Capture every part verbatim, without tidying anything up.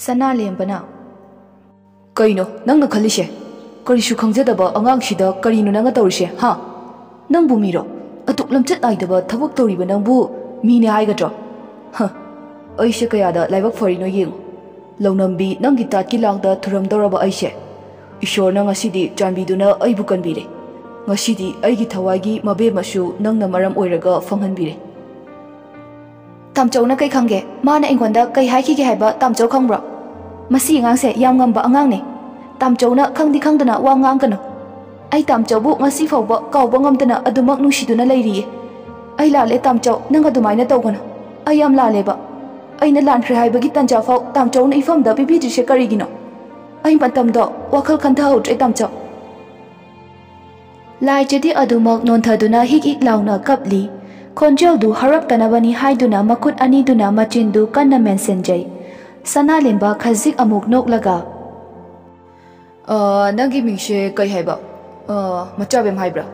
ꯁꯅꯥꯂꯦꯝꯕꯅ, "ꯀꯩꯅꯣ ꯅꯪꯅ ꯈꯜꯂꯤꯁꯦ? ꯀꯔꯤꯁꯨ ꯈꯪꯖꯗꯕ ꯑꯉꯥꯡꯁꯤꯗ ꯀꯔꯤꯅꯣ ꯅꯪꯅ ꯇꯧꯔꯤꯁꯦ, ꯍꯥ? ꯅꯪꯕꯨ ꯃꯤꯔꯣ? ꯑꯗꯨꯛ ꯂꯝꯆꯠ ꯅꯥꯏꯗꯕ ꯊꯕꯛ ꯇꯧꯔꯤꯕ ꯅꯪꯕꯨ ꯃꯤꯅꯦ ꯍꯥꯏꯒꯗ꯭ꯔꯣ? ꯍ, ꯑꯩꯁꯦ ꯀꯌꯥꯗ ꯂꯥꯏꯕꯛ ꯐꯔꯤꯅꯣ ꯌꯦꯡꯉꯨ꯫ ꯂꯧꯅꯝꯕꯤ ꯅꯪꯒꯤ ꯇꯥꯠꯀꯤ ꯂꯥꯡꯗ ꯊꯨꯔꯝꯗꯧꯔꯕ ꯑꯩꯁꯦ꯫ ꯏꯁꯣꯔꯅ ꯉꯁꯤꯗꯤ ꯆꯥꯟꯕꯤꯗꯨꯅ ꯑꯩꯕꯨ ꯀꯟꯕꯤꯔꯦ꯫ ꯉꯁꯤꯗꯤ ꯑꯩꯒꯤ ꯊꯋꯥꯏꯒꯤ ꯃꯕꯦꯝꯃꯁꯨ ꯅꯪꯅ ꯃꯔꯝ ꯑꯣꯏꯔꯒ ꯐꯪꯍꯟꯕꯤꯔꯦ꯫" "ꯇꯥꯝꯆꯧꯅ ꯀꯩ ꯈꯪꯒꯦ? ꯃꯥꯅ ꯑꯩꯉꯣꯟꯗ ꯀꯩ ꯍꯥꯏꯈꯤꯒꯦ ꯍꯥꯏꯕ ꯇꯥꯝꯆꯧ ꯈꯪꯕ꯭ꯔꯣ? ꯃꯁꯤ ꯑꯉꯥꯡꯁꯦ ꯌꯥꯝ ꯉꯝꯕ ꯑꯉꯥꯡꯅꯦ꯫ ꯇꯥꯝꯆꯧꯅ ꯈꯪꯗꯤ ꯈꯪꯗꯅ ꯋꯥ ꯉꯥꯡꯒꯅꯨ꯫ ꯑꯩ ꯇꯥꯝꯆꯧꯕꯨ ꯉꯁꯤ ꯐꯥꯎꯕ ꯀꯥꯎꯕ ꯉꯝꯗꯅ ꯑꯗꯨꯃꯛ ꯅꯨꯡꯁꯤꯗꯨꯅ ꯂꯩꯔꯤꯌꯦ꯫ ꯑꯩ ꯂꯥꯜꯂꯦ ꯇꯥꯝꯆꯧ, ꯅꯪ ꯑꯗꯨꯃꯥꯏꯅ ꯇꯧꯒꯅꯨ꯫ ꯑꯩ ꯌꯥꯝ ꯂꯥꯜꯂꯦꯕ꯫ ꯑꯩꯅ ꯂꯥꯟꯈ꯭ꯔꯦ ꯍꯥꯏꯕꯒꯤ ꯇꯟꯖꯥ ꯐꯥꯎ ꯇꯥꯝꯆꯧꯅ ꯏꯐꯝꯗ ꯄꯤꯕꯤꯗ꯭ꯔꯤꯁꯦ ꯀꯔꯤꯒꯤꯅꯣ? ꯑꯩ ꯃꯇꯝꯗꯣ ꯋꯥꯈꯜ ꯈꯟꯊꯍꯧꯗ꯭ꯔꯦ ꯇꯥꯝꯆꯧ꯫" ꯂꯥꯏꯖꯗꯤ ꯑꯗꯨꯃꯛ ꯅꯣꯟꯊꯗꯨꯅ ꯍꯤꯛ ꯍꯤꯛ ꯂꯥꯎꯅ ꯀꯞꯂꯤ꯫ ꯈꯣꯟꯖꯦꯜꯗꯨ ꯍꯧꯔꯛꯇꯅꯕꯅꯤ ꯍꯥꯏꯗꯨꯅ ꯃꯈꯨꯠ ꯑꯅꯤꯗꯨꯅ ꯃꯆꯤꯟꯗꯨ ꯀꯟꯅ ꯃꯦꯟꯁꯤꯟꯖꯩ꯫ ꯁꯅꯥꯂꯦꯝꯕ ꯈꯖꯤꯛ ꯑꯃꯨꯛ ꯅꯣꯛꯂꯒ, "ꯑ, ꯅꯪꯒꯤ ꯃꯤꯡꯁꯦ ꯀꯩ ꯍꯥꯏꯕ? ꯑ, ꯃꯆꯥꯕꯦꯝ ꯍꯥꯏꯕ꯭ꯔꯥ?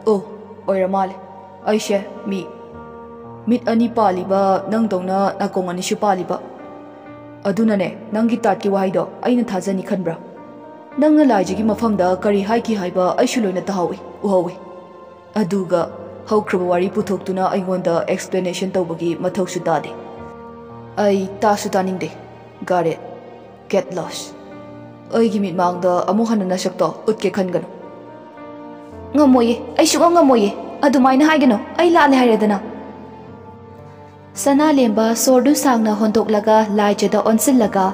ꯑꯣ, ꯑꯣꯏꯔ ꯃꯥꯜꯂꯦ꯫ ꯑꯩꯁꯦ ꯃꯤ, ꯃꯤꯠ ꯑꯅꯤ ꯄꯥꯜꯂꯤꯕ, ꯅꯪꯗꯧꯅ ꯅꯥꯀꯣꯡ ꯑꯅꯤꯁꯨ ꯄꯥꯜꯂꯤꯕ꯫ ꯑꯗꯨꯅꯅꯦ, ꯅꯪꯒꯤ ꯇꯥꯠꯀꯤ ꯋꯥꯍꯩꯗꯣ ꯑꯩꯅ ꯊꯥꯖꯅꯤ ꯈꯟꯕ꯭ꯔꯥ? ꯅꯪꯅ ꯂꯥꯏꯖꯒꯤ ꯃꯐꯝꯗ ꯀꯔꯤ ꯍꯥꯏꯈꯤ ꯍꯥꯏꯕ ꯑꯩꯁꯨ ꯂꯣꯏꯅ ꯇꯥꯍꯧꯏ, ꯎꯍꯧꯏ꯫ ꯑꯗꯨꯒ ꯍꯧꯈ꯭ꯔꯕ ꯋꯥꯔꯤ ꯄꯨꯊꯣꯛꯇꯨꯅ ꯑꯩꯉꯣꯟꯗ explanation ꯇꯧꯕꯒꯤ ꯃꯊꯧꯁꯨ ꯇꯥꯗꯦ꯫ ꯑꯩ ꯇꯥꯁꯨ ꯇꯥꯅꯤꯡꯗꯦ꯫ Got it? Get lost꯫ ꯑꯩꯒꯤ ꯃꯤꯠꯃꯥꯡꯗ ꯑꯃꯨꯛ ꯍꯟꯅ ꯅꯁꯛꯇꯣ ꯎꯠꯀꯦ ꯈꯟꯒꯅꯨ꯫" "ꯉꯝꯃꯣꯏꯌꯦ, ꯑꯩ ꯁꯨꯛꯉꯝ ꯉꯝꯃꯣꯏꯌꯦ꯫ ꯑꯗꯨꯃꯥꯏꯅ ꯍꯥꯏꯒꯅꯨ, ꯑꯩ ꯂꯥꯜꯂꯦ ꯍꯥꯏꯔꯦꯗꯅ꯫" ꯁꯅꯥꯂꯦꯝꯕ ꯁꯣꯔꯗꯨ ꯁꯥꯡꯅ ꯍꯣꯟꯗꯣꯛꯂꯒ ꯂꯥꯏꯖꯗ ꯑꯣꯟꯁꯤꯜꯂꯒ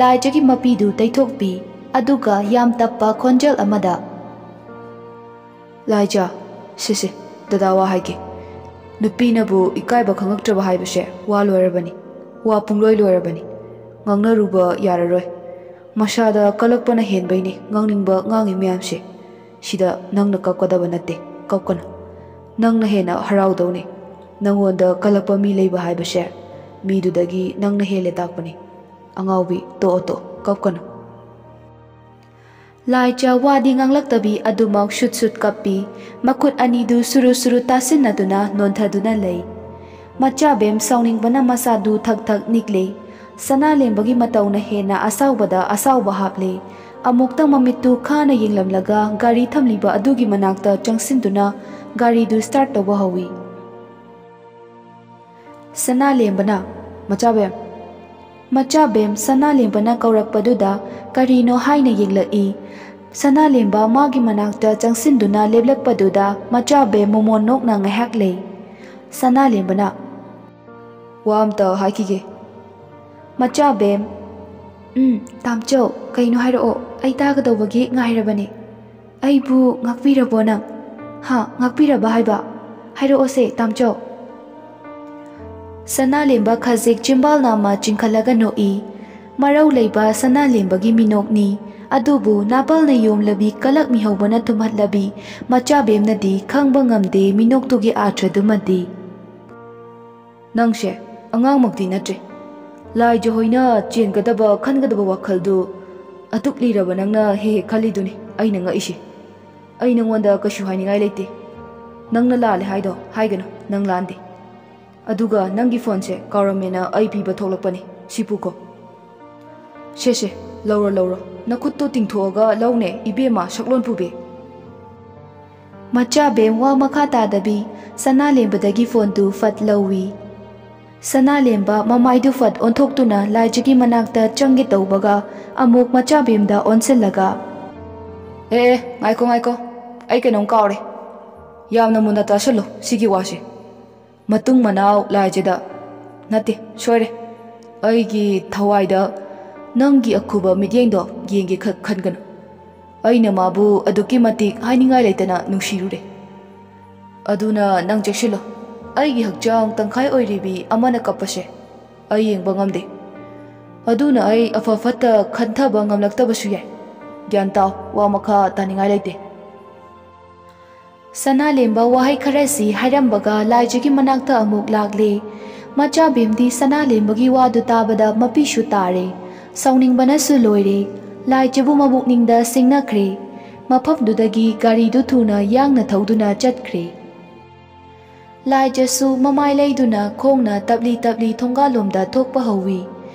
ꯂꯥꯏꯖꯒꯤ ꯃꯄꯤꯗꯨ ꯇꯩꯊꯣꯛꯄꯤ꯫ ꯑꯗꯨꯒ ꯌꯥꯝ ꯇꯞꯄ ꯈꯣꯟꯖꯦꯜ ꯑꯃꯗ, "ꯂꯥꯏꯖ, ꯁꯤꯁꯦ, ꯗꯗꯥ ꯋꯥ ꯍꯥꯏꯒꯦ꯫ ꯅꯨꯄꯤꯅꯕꯨ ꯏꯀꯥꯏꯕ ꯈꯪꯉꯛꯇ꯭ꯔꯕ ꯍꯥꯏꯕꯁꯦ ꯋꯥ ꯂꯣꯏꯔꯕꯅꯤ, ꯋꯥ ꯄꯨꯡꯂꯣꯏ ꯂꯣꯏꯔꯕꯅꯤ꯫ ꯉꯥꯡꯅꯔꯨꯕ ꯌꯥꯔꯔꯣꯏ꯫ ꯃꯁꯥꯗ ꯀꯜꯂꯛꯄꯅ ꯍꯦꯟꯕꯩꯅꯤ ꯉꯥꯡꯅꯤꯡꯕ ꯉꯥꯡꯉꯤ ꯃꯌꯥꯝꯁꯦ꯫ ꯁꯤꯗ ꯅꯪꯅ ꯀꯞꯀꯗꯕ ꯅꯠꯇꯦ, ꯀꯞꯀꯅꯨ꯫ ꯅꯪꯅ ꯍꯦꯟꯅ ꯍꯔꯥꯎꯗꯧꯅꯤ꯫ ꯅꯪꯉꯣꯟꯗ ꯀꯜꯂꯛꯄ ꯃꯤ ꯂꯩꯕ ꯍꯥꯏꯕꯁꯦ ꯃꯤꯗꯨꯗꯒꯤ ꯅꯪꯅ ꯍꯦꯜꯂꯦ ꯇꯥꯛꯄꯅꯤ꯫ ꯑꯉꯥꯎꯕꯤ, ꯇꯣꯛꯑꯣ, ꯇꯣꯛꯑꯣ, ꯀꯞꯀꯅꯨ꯫" ꯂꯥꯏꯖ ꯋꯥꯗꯤ ꯉꯥꯡꯂꯛꯇꯕꯤ ꯑꯗꯨꯃꯛ ꯁꯨꯠ ꯁꯨꯠ ꯀꯞꯄꯤ꯫ ꯃꯈꯨꯠ ꯑꯅꯤꯗꯨ ꯁꯨꯔꯨ ꯁꯨꯔꯨ ꯇꯥꯁꯤꯟꯅꯗꯨꯅ ꯅꯣꯟꯊꯗꯨꯅ ꯂꯩ꯫ ꯃꯆꯥꯕꯦꯝ ꯁꯥꯎꯅꯤꯡꯕꯅ ꯃꯁꯥꯗꯨ ꯊꯛ ꯊꯛ ꯅꯤꯛꯂꯤ꯫ ꯁꯅꯥꯂꯦꯝꯕꯒꯤ ꯃꯇꯧꯅ ꯍꯦꯟꯅ ꯑꯁꯥꯎꯕꯗ ꯑꯁꯥꯎꯕ ꯍꯥꯞꯂꯦ꯫ ꯑꯃꯨꯛꯇꯪ ꯃꯃꯤꯠꯇꯨ ꯈꯥꯅ ꯌꯦꯡꯂꯝꯂꯒ ꯒꯥꯔꯤ ꯊꯝꯂꯤꯕ ꯑꯗꯨꯒꯤ ꯃꯅꯥꯛꯇ ꯆꯪꯁꯤꯟꯗꯨꯅ ꯒꯥꯔꯤꯗꯨ ꯁ꯭ꯇꯥꯔꯠ ꯇꯧꯕ ꯍꯧꯏ꯫ ꯁꯅꯥꯂꯦꯝꯕꯅ, "ꯃꯆꯥꯕꯦꯝ!" ꯃꯆꯥꯕꯦꯝ ꯁꯅꯥꯂꯦꯝꯕꯅ ꯀꯧꯔꯛꯄꯗꯨꯗ ꯀꯔꯤꯅꯣ ꯍꯥꯏꯅ ꯌꯦꯡꯂꯛꯏ꯫ ꯁꯅꯥꯂꯦꯝꯕ ꯃꯥꯒꯤ ꯃꯅꯥꯛꯇ ꯆꯪꯁꯤꯟꯗꯨꯅ ꯂꯦꯞꯂꯛꯄꯗꯨꯗ ꯃꯆꯥꯕꯦꯝ ꯃꯣꯃꯣꯟ ꯅꯣꯛꯅ ꯉꯥꯏꯍꯥꯛ ꯂꯩ꯫ ꯁꯅꯥꯂꯦꯝꯕꯅ, "ꯋꯥ ꯑꯝꯇ ꯍꯥꯏꯈꯤꯒꯦ꯫" ꯃꯆꯥꯕꯦꯝ, "ꯎꯝ, ꯇꯥꯝꯆꯧ, ꯀꯩꯅꯣ ꯍꯥꯏꯔꯛꯑꯣ, ꯑꯩ ꯇꯥꯒꯗꯧꯕꯒꯤ ꯉꯥꯏꯔꯕꯅꯦ꯫" "ꯑꯩꯕꯨ ꯉꯥꯛꯄꯤꯔꯕꯣ ꯅꯪ?" "ꯍꯥ, ꯉꯥꯛꯄꯤꯔꯕ ꯍꯥꯏꯕ? ꯍꯥꯏꯔꯛꯑꯣꯁꯦ, ꯇꯥꯝꯆꯧ꯫" ꯁꯅꯥꯂꯦꯝꯕ ꯈꯖꯤꯛ ꯆꯤꯝꯕꯥꯜ ꯅꯥꯝꯃ ꯆꯤꯡꯈꯠꯂꯒ ꯅꯣꯛꯏ꯫ ꯃꯔꯧ ꯂꯩꯕ ꯁꯅꯥꯂꯦꯝꯕꯒꯤ ꯃꯤꯅꯣꯛꯅꯤ꯫ ꯑꯗꯨꯕꯨ ꯅꯥꯄꯜꯅ ꯌꯣꯝꯂꯕꯤ ꯀꯂꯛ ꯃꯤꯍꯧꯕꯅ ꯊꯨꯝꯍꯠꯂꯕꯤ ꯃꯆꯥꯕꯦꯝꯅꯗꯤ ꯈꯪꯕ ꯉꯝꯗꯦ ꯃꯤꯅꯣꯛꯇꯨꯒꯤ ꯑꯥꯔꯊꯗꯨꯃꯗꯤ꯫ "ꯅꯪꯁꯦ ꯑꯉꯥꯡꯃꯛꯇꯤ ꯅꯠꯇ꯭ꯔꯦ꯫ ꯂꯥꯏꯖ ꯍꯣꯏꯅ ꯆꯦꯟꯒꯗꯕ, ꯈꯟꯒꯗꯕ ꯋꯥꯈꯜꯗꯨ ꯑꯗꯨꯛ ꯂꯤꯔꯕ ꯅꯪꯅ ꯍꯦꯛ ꯍꯦꯛ ꯈꯜꯂꯤꯗꯨꯅꯤ ꯑꯩꯅ ꯉꯛꯏꯁꯦ꯫ ꯑꯩ ꯅꯪꯉꯣꯟꯗ ꯀꯩꯁꯨ ꯍꯥꯏꯅꯤꯡꯉꯥꯏ ꯂꯩꯇꯦ꯫ ꯅꯪꯅ ꯂꯥꯜꯂꯦ ꯍꯥꯏꯗꯣ ꯍꯥꯏꯒꯅꯨ, ꯅꯪ ꯂꯥꯟꯗꯦ꯫ ꯑꯗꯨꯒ ꯅꯪꯒꯤ ꯐꯣꯟꯁꯦ ꯀꯥꯎꯔꯝꯃꯦꯅ ꯑꯩ ꯄꯤꯕ ꯊꯣꯛꯂꯛꯄꯅꯤ꯫ ꯁꯤ ꯄꯨꯀꯣ꯫" "ꯁꯦ ꯁꯦ, ꯂꯧꯔꯣ ꯂꯧꯔꯣ꯫ ꯅꯈꯨꯠꯇꯣ ꯇꯤꯡꯊꯣꯛꯑꯒ ꯂꯧꯅꯦ, ꯏꯕꯦꯝꯃ ꯁꯛꯂꯣꯟ ꯄꯨꯕꯤ꯫" ꯃꯆꯥꯕꯦꯝ ꯋꯥ ꯃꯈꯥ ꯇꯥꯗꯕꯤ ꯁꯅꯥꯂꯦꯝꯕꯗꯒꯤ ꯐꯣꯟꯗꯨ ꯐꯠ ꯂꯧꯏ꯫ ꯁꯅꯥꯂꯦꯝꯕ ꯃꯃꯥꯏꯗꯨ ꯐꯠ ꯑꯣꯟꯊꯣꯛꯇꯨꯅ ꯂꯥꯏꯖꯒꯤ ꯃꯅꯥꯛꯇ ꯆꯪꯒꯦ ꯇꯧꯕꯒ ꯑꯃꯨꯛ ꯃꯆꯥꯕꯦꯝꯗ ꯑꯣꯟꯁꯤꯜꯂꯒ, "ꯑꯦ ꯑꯦ, ꯉꯥꯏꯈꯣ ꯉꯥꯏꯈꯣ, ꯑꯩ ꯀꯩꯅꯣꯝ ꯀꯥꯎꯔꯦ꯫ ꯌꯥꯝꯅ ꯃꯨꯟꯅ ꯇꯥꯁꯜꯂꯨ ꯁꯤꯒꯤ ꯋꯥꯁꯦ꯫ ꯃꯇꯨꯡ ꯃꯅꯥꯎ ꯂꯥꯏꯖꯗ, ꯅꯠꯇꯦ, ꯁꯣꯏꯔꯦ, ꯑꯩꯒꯤ ꯊꯋꯥꯏꯗ ꯅꯪꯒꯤ ꯑꯈꯨꯕ ꯃꯤꯠꯌꯦꯡꯗꯣ ꯌꯦꯡꯒꯦ ꯈ-, ꯈꯟꯒꯅꯨ꯫ ꯑꯩꯅ ꯃꯥꯕꯨ ꯑꯗꯨꯛꯀꯤ ꯃꯇꯤꯛ ꯍꯥꯏꯅꯤꯡꯉꯥꯏ ꯂꯩꯇꯅ ꯅꯨꯡꯁꯤꯔꯨꯔꯦ꯫ ꯑꯗꯨꯅ ꯅꯪ ꯆꯦꯛꯁꯤꯜꯂꯣ꯫ ꯑꯩꯒꯤ ꯍꯛꯆꯥꯡ ꯇꯪꯈꯥꯏ ꯑꯣꯏꯔꯤꯕꯤ ꯑꯃꯅ ꯀꯞꯄꯁꯦ ꯑꯩ ꯌꯦꯡꯕ ꯉꯝꯗꯦ꯫ ꯑꯗꯨꯅ ꯑꯩ ꯑꯐ ꯐꯠꯇ ꯈꯟꯊꯕ ꯉꯝꯂꯛꯇꯕꯁꯨ ꯌꯥꯏ꯫ ꯒ꯭ꯌꯥꯟ ꯇꯥꯎ, ꯋꯥ ꯃꯈꯥ ꯇꯥꯅꯤꯡꯉꯥꯏ ꯂꯩꯇꯦ꯫" ꯁꯅꯥꯂꯦꯝꯕ ꯋꯥꯍꯩ ꯈꯔꯁꯤ ꯍꯥꯏꯔꯝꯕꯒ ꯂꯥꯏꯖꯒꯤ ꯃꯅꯥꯛꯇ ꯑꯃꯨꯛ ꯂꯥꯛꯂꯦ꯫ ꯃꯆꯥꯕꯦꯝꯗꯤ ꯁꯅꯥꯂꯦꯝꯕꯒꯤ ꯋꯥꯗꯨ ꯇꯥꯕꯗ ꯃꯄꯤꯁꯨ ꯇꯥꯔꯦ꯫ ꯁꯥꯎꯅꯤꯡꯕꯅꯁꯨ ꯂꯣꯏꯔꯦ꯫ ꯂꯥꯏꯖꯕꯨ ꯃꯕꯨꯛꯅꯤꯡꯗ ꯁꯤꯡꯅꯈ꯭ꯔꯦ꯫ ꯃꯐꯝꯗꯨꯗꯒꯤ ꯒꯥꯔꯤꯗꯨ ꯊꯨꯅ ꯌꯥꯡꯅ ꯊꯧꯗꯨꯅ ꯆꯠꯈ꯭ꯔꯦ꯫ ꯂꯥꯏꯖꯁꯨ ꯃꯃꯥꯏ ꯂꯩꯗꯨꯅ ꯈꯣꯡꯅ ꯇꯞꯂꯤ ꯇꯞꯂꯤ ꯊꯣꯡꯒꯥꯜꯂꯣꯝꯗ ꯊꯣꯛꯄ ꯍꯧꯏ꯫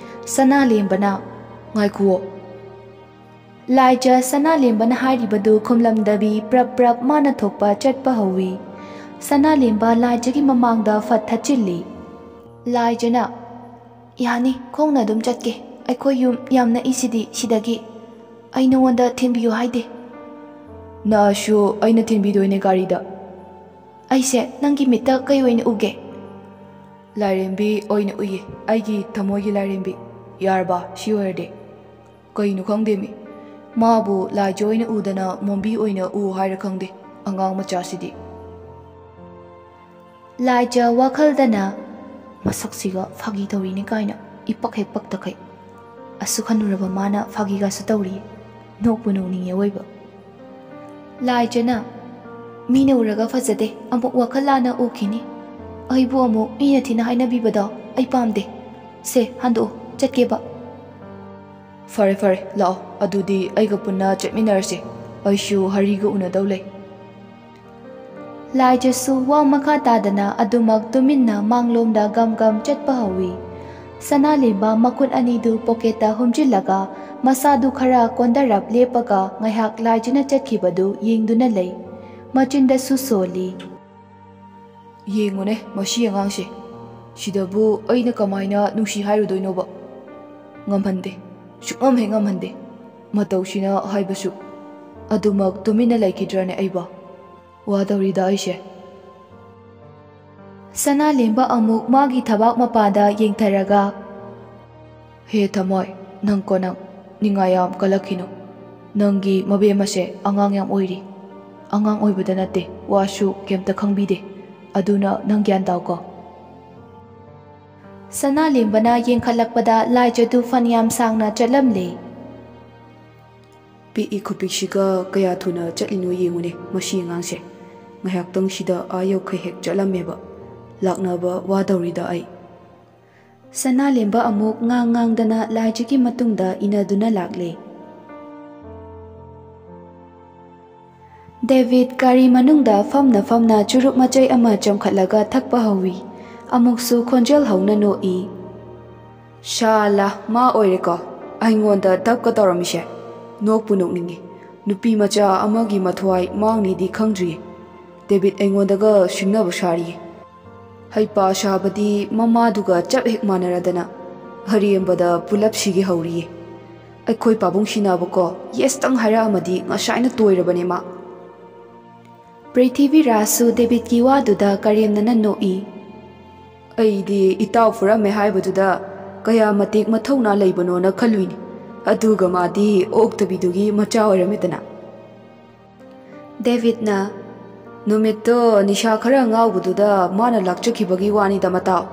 ꯁꯅꯥꯂꯦꯝꯕꯅ, "ꯉꯥꯏꯈꯨꯑꯣ꯫" ꯂꯥꯏꯖ ꯁꯅꯥꯂꯦꯝꯕꯅ ꯍꯥꯏꯔꯤꯕꯗꯨ ꯈꯨꯝꯂꯝꯗꯕꯤ ꯄ꯭ꯔꯞ ꯄ꯭ꯔꯞ ꯃꯥꯅ ꯊꯣꯛꯄ ꯆꯠꯄ ꯍꯧꯏ꯫ ꯁꯅꯥꯂꯦꯝꯕ ꯂꯥꯏꯖꯒꯤ ꯃꯃꯥꯡꯗ ꯐꯠ ꯊꯠꯆꯤꯜꯂꯤ꯫ ꯂꯥꯏꯖꯅ, "ꯌꯥꯅꯤ, ꯈꯣꯡꯅ ꯑꯗꯨꯝ ꯆꯠꯀꯦ꯫ ꯑꯩꯈꯣꯏ ꯌꯨꯝ ꯌꯥꯝ ꯅꯛꯏꯁꯤꯗꯤ ꯁꯤꯗꯒꯤ꯫ ꯑꯩ ꯅꯉꯣꯟꯗ ꯊꯤꯟꯕꯤꯌꯨ ꯍꯥꯏꯗꯦ꯫" "ꯅꯛꯑꯁꯨ ꯑꯩꯅ ꯊꯤꯟꯕꯤꯗꯣꯏꯅꯦ ꯒꯥꯔꯤꯗ꯫" "ꯑꯩꯁꯦ ꯅꯪꯒꯤ ꯃꯤꯠꯇ ꯀꯩ ꯑꯣꯏꯅ ꯎꯒꯦ?" "ꯂꯥꯏꯔꯦꯝꯕꯤ ꯑꯣꯏꯅ ꯎꯏꯌꯦ, ꯑꯩꯒꯤ ꯊꯃꯣꯏꯒꯤ ꯂꯥꯏꯔꯦꯝꯕꯤ꯫ ꯌꯥꯔꯕ ꯁꯤ ꯑꯣꯏꯔꯗꯤ?" "ꯀꯩꯅꯣ ꯈꯪꯗꯦꯃꯤ, ꯃꯥꯕꯨ ꯂꯥꯏꯖ ꯑꯣꯏꯅ ꯎꯗꯅ ꯃꯣꯝꯕꯤ ꯑꯣꯏꯅ ꯎ ꯍꯥꯏꯔ ꯈꯪꯗꯦ, ꯑꯉꯥꯡ ꯃꯆꯥꯁꯤꯗꯤ꯫" ꯂꯥꯏꯖ ꯋꯥꯈꯜꯗꯅ, "ꯃꯁꯛꯁꯤꯒ ꯐꯥꯒꯤ ꯇꯧꯔꯤꯅꯤ ꯀꯥꯏꯅ ꯏꯄꯛ ꯍꯦꯛ ꯄꯛꯇꯈꯩ꯫ ꯑꯁꯨꯛ ꯍꯟꯅꯨꯔꯕ ꯃꯥꯅ ꯐꯥꯒꯤꯒꯁꯨ ꯇꯧꯔꯤ꯫ ꯅꯣꯛꯄꯨ ꯅꯣꯛꯅꯤꯡꯉꯦ ꯑꯣꯏꯕ꯫" ꯂꯥꯏꯖꯅ, "ꯃꯤꯅ ꯎꯔꯒ ꯐꯖꯗꯦ, ꯑꯃꯨꯛ ꯋꯥꯈꯜ ꯂꯥꯟꯅ ꯎꯈꯤꯅꯤ꯫ ꯑꯩꯕꯨ ꯑꯃꯨꯛ ꯃꯤꯅ ꯊꯤꯅ ꯍꯥꯏꯅꯕꯤꯕꯗꯣ ꯑꯩ ꯄꯥꯝꯗꯦ꯫ ꯁꯦ, ꯍꯟꯗꯣꯛꯑꯣ, ꯆꯠꯀꯦꯕ꯫" "ꯐꯔꯦ, ꯐꯔꯦ, ꯂꯥꯛꯑꯣ꯫ ꯑꯗꯨꯗꯤ ꯑꯩꯒ ꯄꯨꯟꯅ ꯆꯠꯃꯤꯟꯅꯔꯁꯦ꯫ ꯑꯩꯁꯨ ꯍꯔꯤꯒ ꯎꯅꯗꯧ ꯂꯩ꯫" ꯂꯥꯏꯖꯁꯨ ꯋꯥ ꯃꯈꯥ ꯇꯥꯗꯅ ꯑꯗꯨꯃꯛ ꯇꯨꯃꯤꯟꯅ ꯃꯥꯡꯂꯣꯝꯗ ꯒꯝ ꯒꯝ ꯆꯠꯄ ꯍꯧꯏ꯫ ꯁꯅꯥꯂꯦꯝꯕ ꯃꯈꯨꯠ ꯑꯅꯤꯗꯨ ꯄꯣꯀꯦꯠꯇ ꯍꯨꯝꯖꯤꯜꯂꯒ ꯃꯁꯥꯗꯨ ꯈꯔ ꯀꯣꯟꯗꯔꯞ ꯂꯦꯞꯄꯒ ꯉꯥꯏꯍꯥꯛ ꯂꯥꯏꯖꯅ ꯆꯠꯈꯤꯕꯗꯨ ꯌꯦꯡꯗꯨꯅ ꯂꯩ꯫ ꯃꯆꯤꯟꯗꯁꯨ ꯁꯣꯜꯂꯤ꯫ "ꯌꯦꯡꯉꯨꯅꯦ ꯃꯁꯤ ꯑꯉꯥꯡꯁꯦ꯫ ꯁꯤꯗꯕꯨ ꯑꯩꯅ ꯀꯃꯥꯏꯅ ꯅꯨꯡꯁꯤ ꯍꯥꯏꯔꯨꯗꯣꯏꯅꯣꯕ? ꯉꯝꯍꯟꯗꯦ꯫ ꯁꯨꯛꯉꯝ ꯍꯦꯛ ꯉꯝꯍꯟꯗꯦ꯫ ꯃꯇꯧꯁꯤꯅ ꯍꯥꯏꯕꯁꯨ꯫ ꯑꯗꯨꯃꯛ ꯇꯨꯃꯤꯟꯅ ꯂꯩꯈꯤꯗ꯭ꯔꯅꯦ ꯑꯩꯕꯣ? ꯋꯥꯗꯧꯔꯤꯗ ꯑꯩꯁꯦ꯫" ꯁꯅꯥꯂꯦꯝꯕ ꯑꯃꯨꯛ ꯃꯥꯒꯤ ꯊꯕꯥꯛ ꯃꯄꯥꯗ ꯌꯦꯡꯊꯔꯒ, "ꯍꯦ ꯊꯃꯣꯏ, ꯅꯪꯀꯣ ꯅꯪ, ꯅꯤꯡꯉꯥꯏ ꯌꯥꯝ ꯀꯜꯂꯛꯈꯤꯅꯨ꯫ ꯅꯪꯒꯤ ꯃꯕꯦꯝꯃꯁꯦ ꯑꯉꯥꯡ ꯌꯥꯝ ꯑꯣꯏꯔꯤ꯫ ꯑꯉꯥꯡ ꯑꯣꯏꯕꯗ ꯅꯠꯇꯦ, ꯋꯥꯁꯨ ꯀꯩꯝꯇ ꯈꯪꯕꯤꯗꯦ꯫ ꯑꯗꯨꯅ ꯅꯪ ꯒ꯭ꯌꯥꯟ ꯇꯥꯎꯀꯣ꯫" ꯁꯅꯥꯂꯦꯝꯕꯅ ꯌꯦꯡꯈꯠꯂꯛꯄꯗ ꯂꯥꯏꯖꯗꯨ ꯐꯅꯌꯥꯝ ꯁꯥꯡꯅ ꯆꯠꯂꯝꯂꯦ꯫ "ꯄꯤꯛꯏ ꯈꯨꯄꯤꯛꯁꯤꯒ ꯀꯌꯥ ꯊꯨꯅ ꯆꯠꯂꯤꯅꯣ ꯌꯦꯡꯉꯨꯅꯦ ꯃꯁꯤ ꯑꯉꯥꯡꯁꯦ꯫ ꯉꯥꯏꯍꯥꯛꯇꯪꯁꯤꯗ ꯑꯥ ꯌꯧꯈꯩ ꯍꯦꯛ ꯆꯠꯂꯝꯃꯦꯕ꯫ ꯂꯥꯛꯅꯕ ꯋꯥꯗꯧꯔꯤꯗ ꯑꯩ꯫" ꯁꯅꯥꯂꯦꯝꯕ ꯑꯃꯨꯛ ꯉꯥꯡ ꯉꯥꯡꯗꯅ ꯂꯥꯏꯖꯒꯤ ꯃꯇꯨꯡꯗ ꯏꯟꯅꯗꯨꯅ ꯂꯥꯛꯂꯦ꯫ ꯗꯦꯕꯤꯠ ꯒꯥꯔꯤ ꯃꯅꯨꯡꯗ ꯐꯝꯅ ꯐꯝꯅ ꯆꯨꯔꯨꯞ ꯃꯆꯩ ꯑꯃ ꯆꯣꯡꯈꯠꯂꯒ ꯊꯛꯄ ꯍꯧꯏ꯫ ꯑꯃꯨꯛꯁꯨ ꯈꯣꯟꯖꯦꯜ ꯍꯧꯅ ꯅꯣꯛꯏ꯫ ꯁꯥꯂꯥ, ꯃꯥ ꯑꯣꯏꯔꯦꯀꯣ ꯑꯩꯉꯣꯟꯗ ꯙꯞꯀ ꯇꯧꯔꯝꯃꯤꯁꯦ꯫ ꯅꯣꯛꯄꯨ ꯅꯣꯛꯅꯤꯡꯉꯤ꯫ ꯅꯨꯄꯤ ꯃꯆꯥ ꯑꯃꯒꯤ ꯃꯊ꯭ꯋꯥꯏ ꯃꯥꯡꯅꯤꯗꯤ ꯈꯪꯗ꯭ꯔꯤꯌꯦ꯫ ꯗꯦꯕꯤꯠ ꯑꯩꯉꯣꯟꯗꯒ ꯁꯤꯡꯅꯕ ꯁꯥꯔꯤꯌꯦ꯫ ꯍꯩꯄꯥ ꯁꯥꯕꯗꯤ ꯃꯃꯥꯗꯨꯒ ꯆꯞ ꯍꯦꯛ ꯃꯥꯟꯅꯔꯗꯅ꯫ ꯑꯔꯦꯝꯕꯗ ꯄꯨꯂꯞ ꯁꯤꯒꯦ ꯍꯧꯔꯤꯌꯦ꯫ ꯑꯩꯈꯣꯏ ꯄꯥꯕꯨꯡ ꯁꯤꯅꯕꯀꯣ ꯌꯦꯁꯇꯪ ꯍꯥꯏꯔꯛꯑꯝꯃꯗꯤ ꯉꯁꯥꯏꯅ ꯇꯣꯏꯔꯕꯅꯦ ꯃꯥ꯫ ꯄ꯭ꯔꯤꯊꯤꯕꯤꯔꯥꯖꯁꯨ ꯗꯦꯕꯤꯠꯀꯤ ꯋꯥꯗꯨꯗ ꯀꯔꯦꯝꯅꯅ ꯅꯣꯛꯏ꯫ ꯑꯩꯗꯤ ꯏꯇꯥꯎ ꯐꯨꯔꯝꯃꯦ ꯍꯥꯏꯕꯗꯨꯗ ꯀꯌꯥ ꯃꯇꯤꯛ ꯃꯊꯧꯅꯥ ꯂꯩꯕꯅꯣꯅ ꯈꯜꯂꯨꯏꯅꯤ꯫ ꯑꯗꯨꯒ ꯃꯥꯗꯤ ꯑꯣꯛꯇꯕꯤꯗꯨꯒꯤ ꯃꯆꯥ ꯑꯣꯏꯔꯝꯃꯦꯗꯅ꯫ ꯗꯦꯕꯤꯠꯅ, "ꯅꯨꯃꯤꯠꯇꯣ ꯅꯤꯁꯥ ꯈꯔ ꯉꯥꯎꯕꯗꯨꯗ ꯃꯥꯅ ꯂꯥꯛꯆꯈꯤꯕꯒꯤ ꯋꯥꯅꯤꯗ ꯃꯇꯥꯎ꯫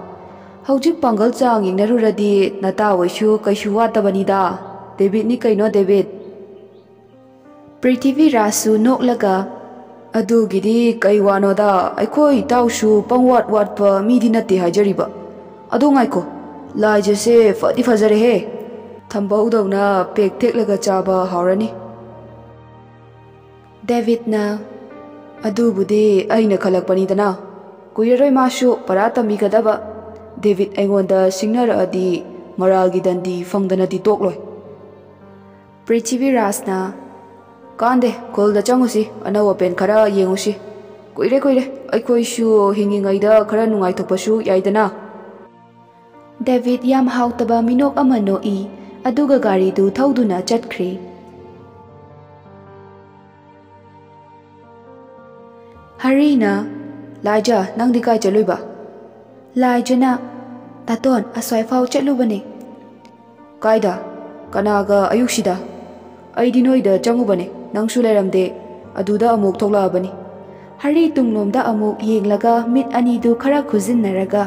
ꯍꯧꯖꯤꯛ ꯄꯥꯡꯒꯜ ꯆꯥꯡ ꯌꯦꯡꯅꯔꯨꯔꯗꯤ ꯅꯇꯥꯎ ꯍꯣꯏꯁꯨ ꯀꯩꯁꯨ ꯋꯥꯠꯇꯕꯅꯤꯗ꯫ ꯗꯦꯕꯤꯠꯅꯤ ꯀꯩꯅꯣ ꯗꯦꯕꯤꯠ꯫" ꯄ꯭ꯔꯤꯊꯤꯕꯤꯔꯥꯖꯁꯨ ꯅꯣꯛꯂꯒ, "ꯑꯗꯨꯒꯤꯗꯤ ꯀꯩ ꯋꯥꯅꯣꯗ, ꯑꯩꯈꯣꯏ ꯏꯇꯥꯎꯁꯨ ꯄꯪꯋꯥꯠ ꯋꯥꯠꯄ ꯃꯤꯗꯤ ꯅꯠꯇꯦ ꯍꯥꯏꯖꯔꯤꯕ꯫ ꯑꯗꯣ ꯉꯥꯏꯈꯣ, ꯂꯥꯏꯖꯁꯦ ꯐꯗꯤ ꯐꯖꯔꯦꯍꯦ꯫ ꯊꯝꯕꯧꯗꯧꯅ ꯄꯦꯛ ꯊꯦꯛꯂꯒ ꯆꯥꯕ ꯍꯥꯎꯔꯅꯤ꯫" ꯗꯦꯕꯤꯠꯅ, "ꯑꯗꯨꯕꯨꯗꯤ ꯑꯩꯅ ꯈꯜꯂꯛꯄꯅꯤꯗꯅ꯫ ꯀꯨꯏꯔꯔꯣꯏ ꯃꯥꯁꯨ ꯄꯔꯥ ꯇꯝꯕꯤꯒꯗꯕ꯫ ꯗꯦꯕꯤꯠ ꯑꯩꯉꯣꯟꯗ ꯁꯤꯡꯅꯔꯛꯑꯗꯤ ꯃꯔꯥꯜꯒꯤ ꯗꯟꯗꯤ ꯐꯪꯗꯅꯗꯤ ꯇꯣꯛꯂꯣꯏ꯫" ꯄ꯭ꯔꯤꯊꯤꯕꯤꯔꯥꯖꯅ, "ꯀꯥꯟꯗꯦ, ꯈꯨꯜꯗ ꯆꯪꯉꯨꯁꯤ, ꯑꯅꯧ ꯑꯄꯦꯟ ꯈꯔ ꯌꯦꯡꯉꯨꯁꯤ꯫ ꯀꯨꯏꯔꯦ ꯀꯨꯏꯔꯦ, ꯑꯩꯈꯣꯏꯁꯨ ꯍꯤꯡꯉꯤꯉꯩꯗ ꯈꯔ ꯅꯨꯡꯉꯥꯏꯊꯣꯛꯄꯁꯨ ꯌꯥꯏꯗꯅ꯫" ꯗꯦꯕꯤꯠ ꯌꯥꯝ ꯍꯥꯎꯇꯕ ꯃꯤꯅꯣꯛ ꯑꯃ ꯅꯣꯛꯏ, ꯑꯗꯨꯒ ꯒꯥꯔꯤꯗꯨ ꯊꯧꯗꯨꯅ ꯆꯠꯈ꯭ꯔꯦ꯫ ꯍꯔꯤꯅ, "ꯂꯥꯏꯖ, ꯅꯪꯗꯤ ꯀꯥꯏ ꯆꯠꯂꯨꯏꯕ?" ꯂꯥꯏꯖꯅ, "ꯇꯥꯇꯣꯟ, ꯑꯁ꯭ꯋꯥꯏꯐꯥꯎ ꯆꯠꯂꯨꯕꯅꯦ꯫" "ꯀꯥꯏꯗ? ꯀꯅꯥꯒ ꯑꯌꯨꯛꯁꯤꯗ? ꯑꯩꯗꯤ ꯅꯣꯏꯗ ꯆꯪꯉꯨꯕꯅꯦ, ꯅꯪꯁꯨ ꯂꯩꯔꯝꯗꯦ꯫ ꯑꯗꯨꯗ ꯑꯃꯨꯛ ꯊꯣꯛꯂꯛꯑꯕꯅꯤ꯫" ꯍꯔꯤ ꯇꯨꯡꯂꯣꯝꯗ ꯑꯃꯨꯛ ꯌꯦꯡꯂꯒ ꯃꯤꯠ ꯑꯅꯤꯗꯨ ꯈꯔ ꯈꯨꯖꯤꯟꯅꯔꯒ,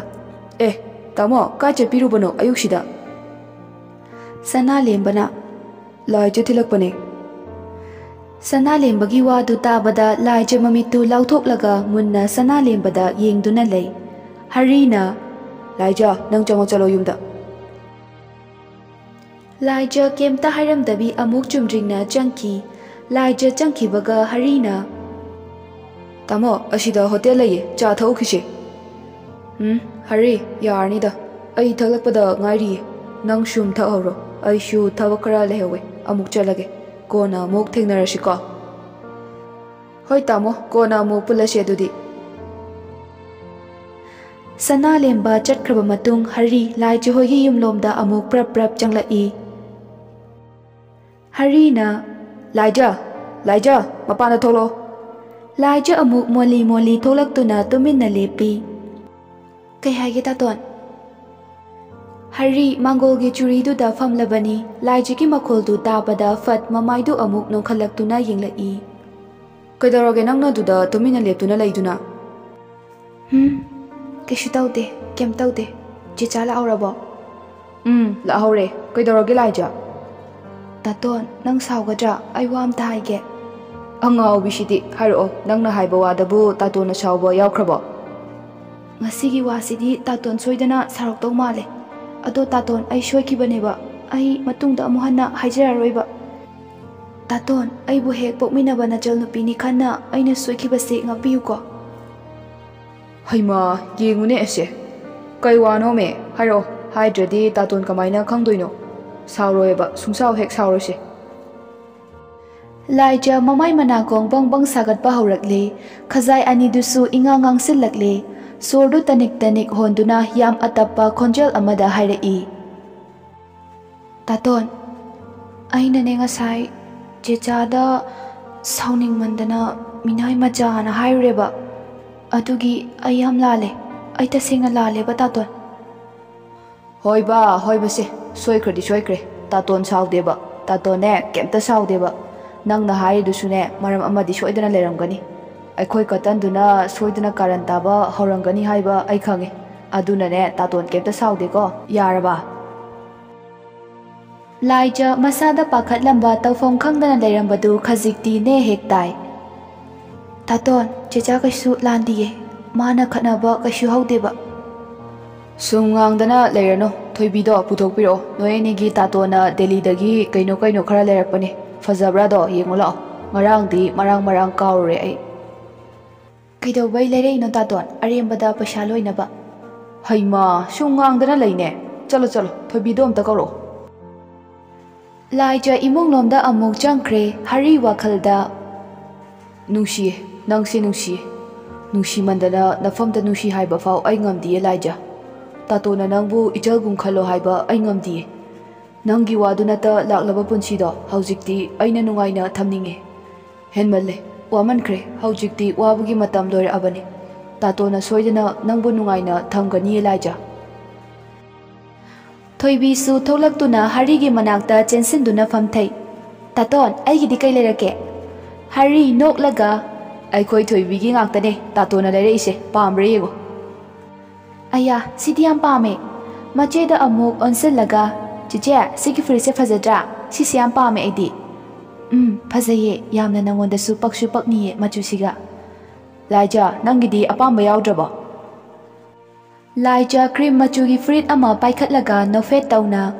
"ꯑꯦ, ꯇꯥꯃꯣ, ꯀꯥꯏ ꯆꯠꯄꯤꯔꯨꯕꯅꯣ ꯑꯌꯨꯛꯁꯤꯗ?" ꯁꯅꯥꯂꯦꯝꯕꯅ, "ꯂꯥꯏꯖ ꯊꯤꯜꯂꯛꯄꯅꯦ꯫" ꯁꯅꯥꯂꯦꯝꯕꯒꯤ ꯋꯥꯗꯨ ꯇꯥꯕꯗ ꯂꯥꯏꯖ ꯃꯃꯤꯠꯇꯨ ꯂꯥꯎꯊꯣꯛꯂꯒ ꯃꯨꯟꯅ ꯁꯅꯥꯂꯦꯝꯕꯗ ꯌꯦꯡꯗꯨꯅ ꯂꯩ꯫ ꯍꯔꯤꯅ, "ꯂꯥꯏꯖ, ꯅꯪ ꯆꯪꯉꯣ ꯆꯠꯂꯣ ꯌꯨꯝꯗ꯫" ꯂꯥꯏꯖ ꯀꯩꯝꯇ ꯍꯥꯏꯔꯝꯗꯕꯤ ꯑꯃꯨꯛ ꯆꯨꯝꯗ꯭ꯔꯤꯡꯅ ꯆꯪꯈꯤ꯫ ꯂꯥꯏꯖ ꯆꯪꯈꯤꯕꯒ ꯍꯔꯤꯅ, "ꯇꯥꯃꯣ, ꯑꯁꯤꯗ ꯍꯣꯇꯦꯜ ꯂꯩꯌꯦ, ꯆꯥ ꯊꯛꯎꯈꯤꯁꯦ꯫" "ꯎꯝ, ꯍꯔꯤ, ꯌꯥꯔꯅꯤꯗ꯫ ꯑꯩ ꯊꯛꯂꯛꯄꯗ ꯉꯥꯏꯔꯤꯌꯦ꯫ ꯅꯪ ꯁꯨꯝ ꯊꯛꯍꯧꯔꯣ꯫ ꯑꯩꯁꯨ ꯊꯕꯛ ꯈꯔ ꯂꯩꯍꯧꯋꯦ꯫ ꯑꯃꯨꯛ ꯆꯠꯂꯒꯦ꯫ ꯀꯣꯟꯅ ꯑꯃꯨꯛ ꯊꯦꯡꯅꯔꯁꯤꯀꯣ꯫ ꯍꯣꯏ ꯇꯥꯃꯣ, ꯀꯣꯟꯅ ꯑꯃꯨꯛ ꯄꯨꯜꯂꯁꯦ ꯑꯗꯨꯗꯤ꯫ ꯁꯅꯥꯂꯦꯝꯕ ꯆꯠꯈ꯭ꯔꯕ ꯃꯇꯨꯡ ꯍꯔꯤ ꯂꯥꯏꯖ ꯍꯣꯏꯒꯤ ꯌꯨꯝꯂꯣꯝꯗ ꯑꯃꯨꯛ ꯄ꯭ꯔꯞ ꯄ꯭ꯔꯞ ꯆꯪꯂꯛꯏ꯫ ꯍꯔꯤꯅ, "ꯂꯥꯏꯖ, ꯂꯥꯏꯖ, ꯃꯄꯥꯟꯗ ꯊꯣꯛꯂꯛꯑꯣ꯫" ꯂꯥꯏꯖ ꯑꯃꯨꯛ ꯃꯣꯜꯂꯤ ꯃꯣꯜꯂꯤ ꯊꯣꯛꯂꯛꯇꯨꯅ ꯇꯨꯃꯤꯟꯅ ꯂꯦꯞꯄꯤ꯫ "ꯀꯩ ꯍꯥꯏꯒꯦ ꯇꯥꯇꯣꯟ?" ꯍꯔꯤ ꯃꯥꯡꯒꯣꯜꯒꯤ ꯆꯨꯔꯤꯗꯨꯗ ꯐꯝꯂꯕꯅꯤ꯫ ꯂꯥꯏꯖꯒꯤ ꯃꯈꯣꯜꯗꯨ ꯇꯥꯕꯗ ꯐꯠ ꯃꯃꯥꯏꯗꯨ ꯑꯃꯨꯛ ꯅꯣꯟꯈꯠꯂꯛꯇꯨꯅ ꯌꯦꯡꯂꯛꯏ꯫ "ꯀꯩꯗꯧꯔꯒꯦ ꯅꯪꯅ ꯑꯗꯨꯗ ꯇꯨꯃꯤꯟꯅ ꯂꯦꯞꯇꯨꯅ ꯂꯩꯗꯨꯅ?" "ꯍꯨꯝ, ꯀꯩꯁꯨ ꯇꯧꯗꯦ, ꯀꯩꯝ ꯇꯧꯗꯦ꯫ ꯆꯦꯆꯥ ꯂꯥꯛꯍꯧꯔꯕꯣ?" "ꯎꯝ, ꯂꯥꯛꯍꯧꯔꯦ꯫ ꯀꯩꯗꯧꯔꯒꯦ ꯂꯥꯏꯖ?" "ꯇꯥꯇꯣꯟ, ꯅꯪ ꯁꯥꯎꯒꯗ꯭ꯔꯥ? ꯑꯩ ꯋꯥ ꯑꯝꯇ ꯍꯥꯏꯒꯦ꯫" "ꯑꯉꯥꯎꯕꯤꯁꯤꯗꯤ, ꯍꯥꯏꯔꯛꯑꯣ, ꯅꯪꯅ ꯍꯥꯏꯕ ꯋꯥꯗꯕꯨ ꯇꯥꯇꯣꯟꯅ ꯁꯥꯎꯕ ꯌꯥꯎꯈ꯭ꯔꯕꯣ?" "ꯉꯁꯤꯒꯤ ꯋꯥꯁꯤꯗꯤ ꯇꯥꯇꯣꯟ ꯁꯣꯏꯗꯅ ꯁꯥꯎꯔꯛꯇꯧ ꯃꯥꯜꯂꯦ꯫ ꯑꯗꯣ ꯇꯥꯇꯣꯟ, ꯑꯩ ꯁꯣꯏꯈꯤꯕꯅꯦꯕ꯫ ꯑꯩ ꯃꯇꯨꯡꯗ ꯑꯃꯨꯛ ꯍꯟꯅ ꯍꯥꯏꯖꯔꯔꯣꯏꯕ꯫ ꯇꯥꯇꯣꯟ, ꯑꯩꯕꯨ ꯍꯦꯛ ꯄꯣꯛꯃꯤꯟꯅꯕ ꯅꯆꯜꯅꯨꯄꯤꯅꯤ ꯈꯟꯅ ꯑꯩꯅ ꯁꯣꯏꯈꯤꯕꯁꯤ ꯉꯥꯛꯄꯤꯌꯨꯀꯣ꯫" "ꯍꯩꯃꯥ, ꯌꯦꯡꯉꯨꯅꯦ ꯑꯁꯦ꯫ ꯀꯩ ꯋꯥꯅꯣꯃꯦ? ꯍꯥꯏꯔꯛꯑꯣ, ꯍꯥꯏꯗ꯭ꯔꯗꯤ ꯇꯥꯇꯣꯟ ꯀꯃꯥꯏꯅ ꯈꯪꯗꯣꯏꯅꯣ? ꯁꯥꯎꯔꯣꯏꯕ, ꯁꯨꯡꯁꯥꯎ ꯍꯦꯛ ꯁꯥꯎꯔꯣꯏꯁꯦ꯫" ꯂꯥꯏꯖ ꯃꯃꯥꯏ ꯃꯅꯥꯀꯣꯡ ꯕꯪ ꯕꯪ ꯁꯥꯒꯠꯄ ꯍꯧꯔꯛꯂꯦ꯫ ꯈꯖꯥꯏ ꯑꯅꯤꯗꯨꯁꯨ ꯏꯉꯥꯡ ꯉꯥꯡꯁꯤꯜꯂꯛꯂꯦ꯫ ꯁꯣꯔꯗꯨ ꯇꯅꯤꯛ ꯇꯅꯤꯛ ꯍꯣꯟꯗꯨꯅ ꯌꯥꯝ ꯑꯇꯞꯄ ꯈꯣꯟꯖꯦꯜ ꯑꯃꯗ ꯍꯥꯏꯔꯛꯏ꯫ "ꯇꯥꯇꯣꯟ, ꯑꯩꯅꯅꯦ ꯉꯁꯥꯏ ꯆꯦꯆꯥꯗ ꯁꯥꯎꯅꯤꯡꯃꯟꯗꯅ ꯃꯤꯅꯥꯏ ꯃꯆꯥꯅ ꯍꯥꯏꯔꯨꯔꯦꯕ꯫ ꯑꯗꯨꯒꯤ ꯑꯩ ꯌꯥꯝ ꯂꯥꯜꯂꯦ꯫ ꯑꯩ ꯇꯁꯦꯡꯅ ꯂꯥꯜꯂꯦꯕ ꯇꯥꯇꯣꯟ꯫" "ꯍꯣꯏꯕ, ꯍꯣꯏꯕꯁꯦ, ꯁꯣꯏꯈ꯭ꯔꯗꯤ ꯁꯣꯏꯈ꯭ꯔꯦ꯫ ꯇꯥꯇꯣꯟ ꯁꯥꯎꯗꯦꯕ꯫ ꯇꯥꯇꯣꯟꯅꯦ ꯀꯩꯝꯇ ꯁꯥꯎꯗꯦꯕ꯫ ꯅꯪꯅ ꯍꯥꯏꯔꯤꯗꯨꯁꯨꯅꯦ ꯃꯔꯝ ꯑꯃꯗꯤ ꯁꯣꯏꯗꯅ ꯂꯩꯔꯝꯒꯅꯤ꯫ ꯑꯩꯈꯣꯏ ꯀꯇꯟꯗꯨꯅ ꯁꯣꯏꯗꯅ ꯀꯥꯔꯟ ꯇꯥꯕ ꯍꯧꯔꯝꯒꯅꯤ ꯍꯥꯏꯕ ꯑꯩ ꯈꯪꯉꯦ꯫ ꯑꯗꯨꯅꯅꯦ ꯇꯥꯇꯣꯟ ꯀꯩꯝꯇ ꯁꯥꯎꯗꯦꯀꯣ꯫ ꯌꯥꯔꯕ?" ꯂꯥꯏꯖ ꯃꯁꯥꯗ ꯄꯥꯈꯠꯂꯝꯕ, ꯇꯧꯐꯝ ꯈꯪꯗꯅ ꯂꯩꯔꯝꯕꯗꯨ ꯈꯖꯤꯛꯇꯤ ꯅꯦ ꯍꯦꯛ ꯇꯥꯏ꯫ "ꯇꯥꯇꯣꯟ, ꯆꯦꯆꯥ ꯀꯩꯁꯨ ꯂꯥꯟꯗꯤꯌꯦ꯫ ꯃꯥꯅ ꯈꯠꯅꯕ ꯀꯩꯁꯨ ꯍꯧꯗꯦꯕ꯫" "ꯁꯨꯝ ꯉꯥꯡꯗꯅ ꯂꯩꯔꯅꯨ꯫ ꯊꯣꯏꯕꯤꯗꯣ ꯄꯨꯊꯣꯛꯄꯤꯔꯛꯑꯣ꯫ ꯅꯣꯏ ꯑꯅꯤꯒꯤ ꯇꯥꯇꯣꯟꯅ ꯗꯦꯜꯂꯤꯗꯒꯤ ꯀꯩꯅꯣ ꯀꯩꯅꯣ ꯈꯔ ꯂꯩꯔꯛꯄꯅꯦ꯫ ꯐꯖꯕ꯭ꯔꯥꯗꯣ ꯌꯦꯡꯉꯨ ꯂꯥꯛꯑꯣ꯫ ꯉꯔꯥꯡꯗꯤ ꯃꯔꯥꯡ ꯃꯔꯥꯡ ꯀꯥꯎꯔꯨꯔꯦ ꯑꯩ꯫" "ꯀꯩꯗꯧꯕꯩ ꯂꯩꯔꯛꯏꯅꯣ ꯇꯥꯇꯣꯟ? ꯑꯔꯦꯝꯕꯗ ꯄꯩꯁꯥ ꯂꯣꯏꯅꯕ?" "ꯍꯩꯃꯥ, ꯁꯨꯝ ꯉꯥꯡꯗꯅ ꯂꯩꯅꯦ꯫ ꯆꯠꯂꯣ, ꯆꯠꯂꯣ, ꯊꯣꯏꯕꯤꯗꯣ ꯑꯝꯇ ꯀꯧꯔꯛꯑꯣ꯫" ꯂꯥꯏꯖ ꯏꯃꯨꯡꯂꯣꯝꯗ ꯑꯃꯨꯛ ꯆꯪꯈ꯭ꯔꯦ꯫ ꯍꯔꯤ ꯋꯥꯈꯜꯗ, "ꯅꯨꯡꯁꯤꯌꯦ, ꯅꯪꯁꯦ ꯅꯨꯡꯁꯤꯌꯦ꯫ ꯅꯨꯡꯁꯤꯃꯟꯗꯅ ꯅꯐꯝꯇ ꯅꯨꯡꯁꯤ ꯍꯥꯏꯕ ꯐꯥꯎ ꯑꯩ ꯉꯝꯗꯤꯌꯦ ꯂꯥꯏꯖ꯫ ꯇꯥꯇꯣꯅ ꯅꯪꯕꯨ ꯏꯆꯜꯒꯨꯝ ꯈꯜꯂꯣ ꯍꯥꯏꯕ ꯑꯩ ꯉꯝꯗꯤꯌꯦ꯫ ꯅꯪꯒꯤ ꯋꯥꯗꯨ ꯅꯠꯇ ꯂꯥꯛꯂꯕ ꯄꯨꯟꯁꯤꯗꯣ ꯍꯧꯖꯤꯛꯇꯤ ꯑꯩꯅ ꯅꯨꯡꯉꯥꯏꯅ ꯊꯝꯅꯤꯡꯉꯦ꯫ ꯍꯦꯟꯃꯜꯂꯦ, ꯋꯥꯃꯟꯈ꯭ꯔꯦ꯫ ꯍꯧꯖꯤꯛꯇꯤ ꯋꯥꯕꯒꯤ ꯃꯇꯝ ꯂꯣꯏꯔꯛꯑꯕꯅꯤ꯫ ꯇꯥꯇꯣꯅ ꯁꯣꯏꯗꯅ ꯅꯪꯕꯨ ꯅꯨꯡꯉꯥꯏꯅ ꯊꯝꯒꯅꯤꯌꯦ ꯂꯥꯏꯖ꯫" ꯊꯣꯏꯕꯤꯁꯨ ꯊꯣꯛꯂꯛꯇꯨꯅ ꯍꯔꯤꯒꯤ ꯃꯅꯥꯛꯇ ꯆꯦꯟꯁꯤꯟꯗꯨꯅ ꯐꯝꯊꯩ꯫ "ꯇꯥꯇꯣꯟ, ꯑꯩꯒꯤꯗꯤ ꯀꯩ ꯂꯩꯔꯛꯀꯦ?" ꯍꯔꯤ ꯅꯣꯛꯂꯒ, "ꯑꯩꯈꯣꯏ ꯊꯣꯏꯕꯤꯒꯤ ꯉꯥꯛꯇꯅꯦ ꯇꯥꯇꯣꯅ ꯂꯩꯔꯛꯏꯁꯦ, ꯄꯥꯝꯕ꯭ꯔꯥ ꯌꯦꯡꯉꯨ꯫" "ꯑꯌꯥ, ꯁꯤꯗꯤ ꯌꯥꯝ ꯄꯥꯝꯃꯦ꯫" ꯃꯆꯦꯗ ꯑꯃꯨꯛ ꯑꯣꯟꯁꯤꯜꯂꯒ, "ꯆꯦꯆꯦ, ꯁꯤꯒꯤ ꯐꯨꯔꯤꯠꯁꯦ ꯐꯖꯗ꯭ꯔꯥ? ꯁꯤꯁꯦ ꯌꯥꯝ ꯄꯥꯝꯃꯦ ꯑꯩꯗꯤ꯫" "ꯎꯝ, ꯐꯖꯩꯌꯦ꯫ ꯌꯥꯝꯅ ꯅꯉꯣꯟꯗꯁꯨ ꯄꯛꯁꯨ ꯄꯛꯅꯤꯌꯦ ꯃꯆꯨꯁꯤꯒ꯫" "ꯂꯥꯏꯖ, ꯅꯪꯒꯤꯗꯤ ꯑꯄꯥꯝꯕ ꯌꯥꯎꯗ꯭ꯔꯕꯣ?" ꯂꯥꯏꯖ ꯀ꯭ꯔꯤꯝ ꯃꯆꯨꯒꯤ ꯐꯨꯔꯤꯠ ꯑꯃ ꯄꯥꯏꯈꯠꯂꯒ ꯅꯣꯛꯐꯦꯠ ꯇꯧꯅ,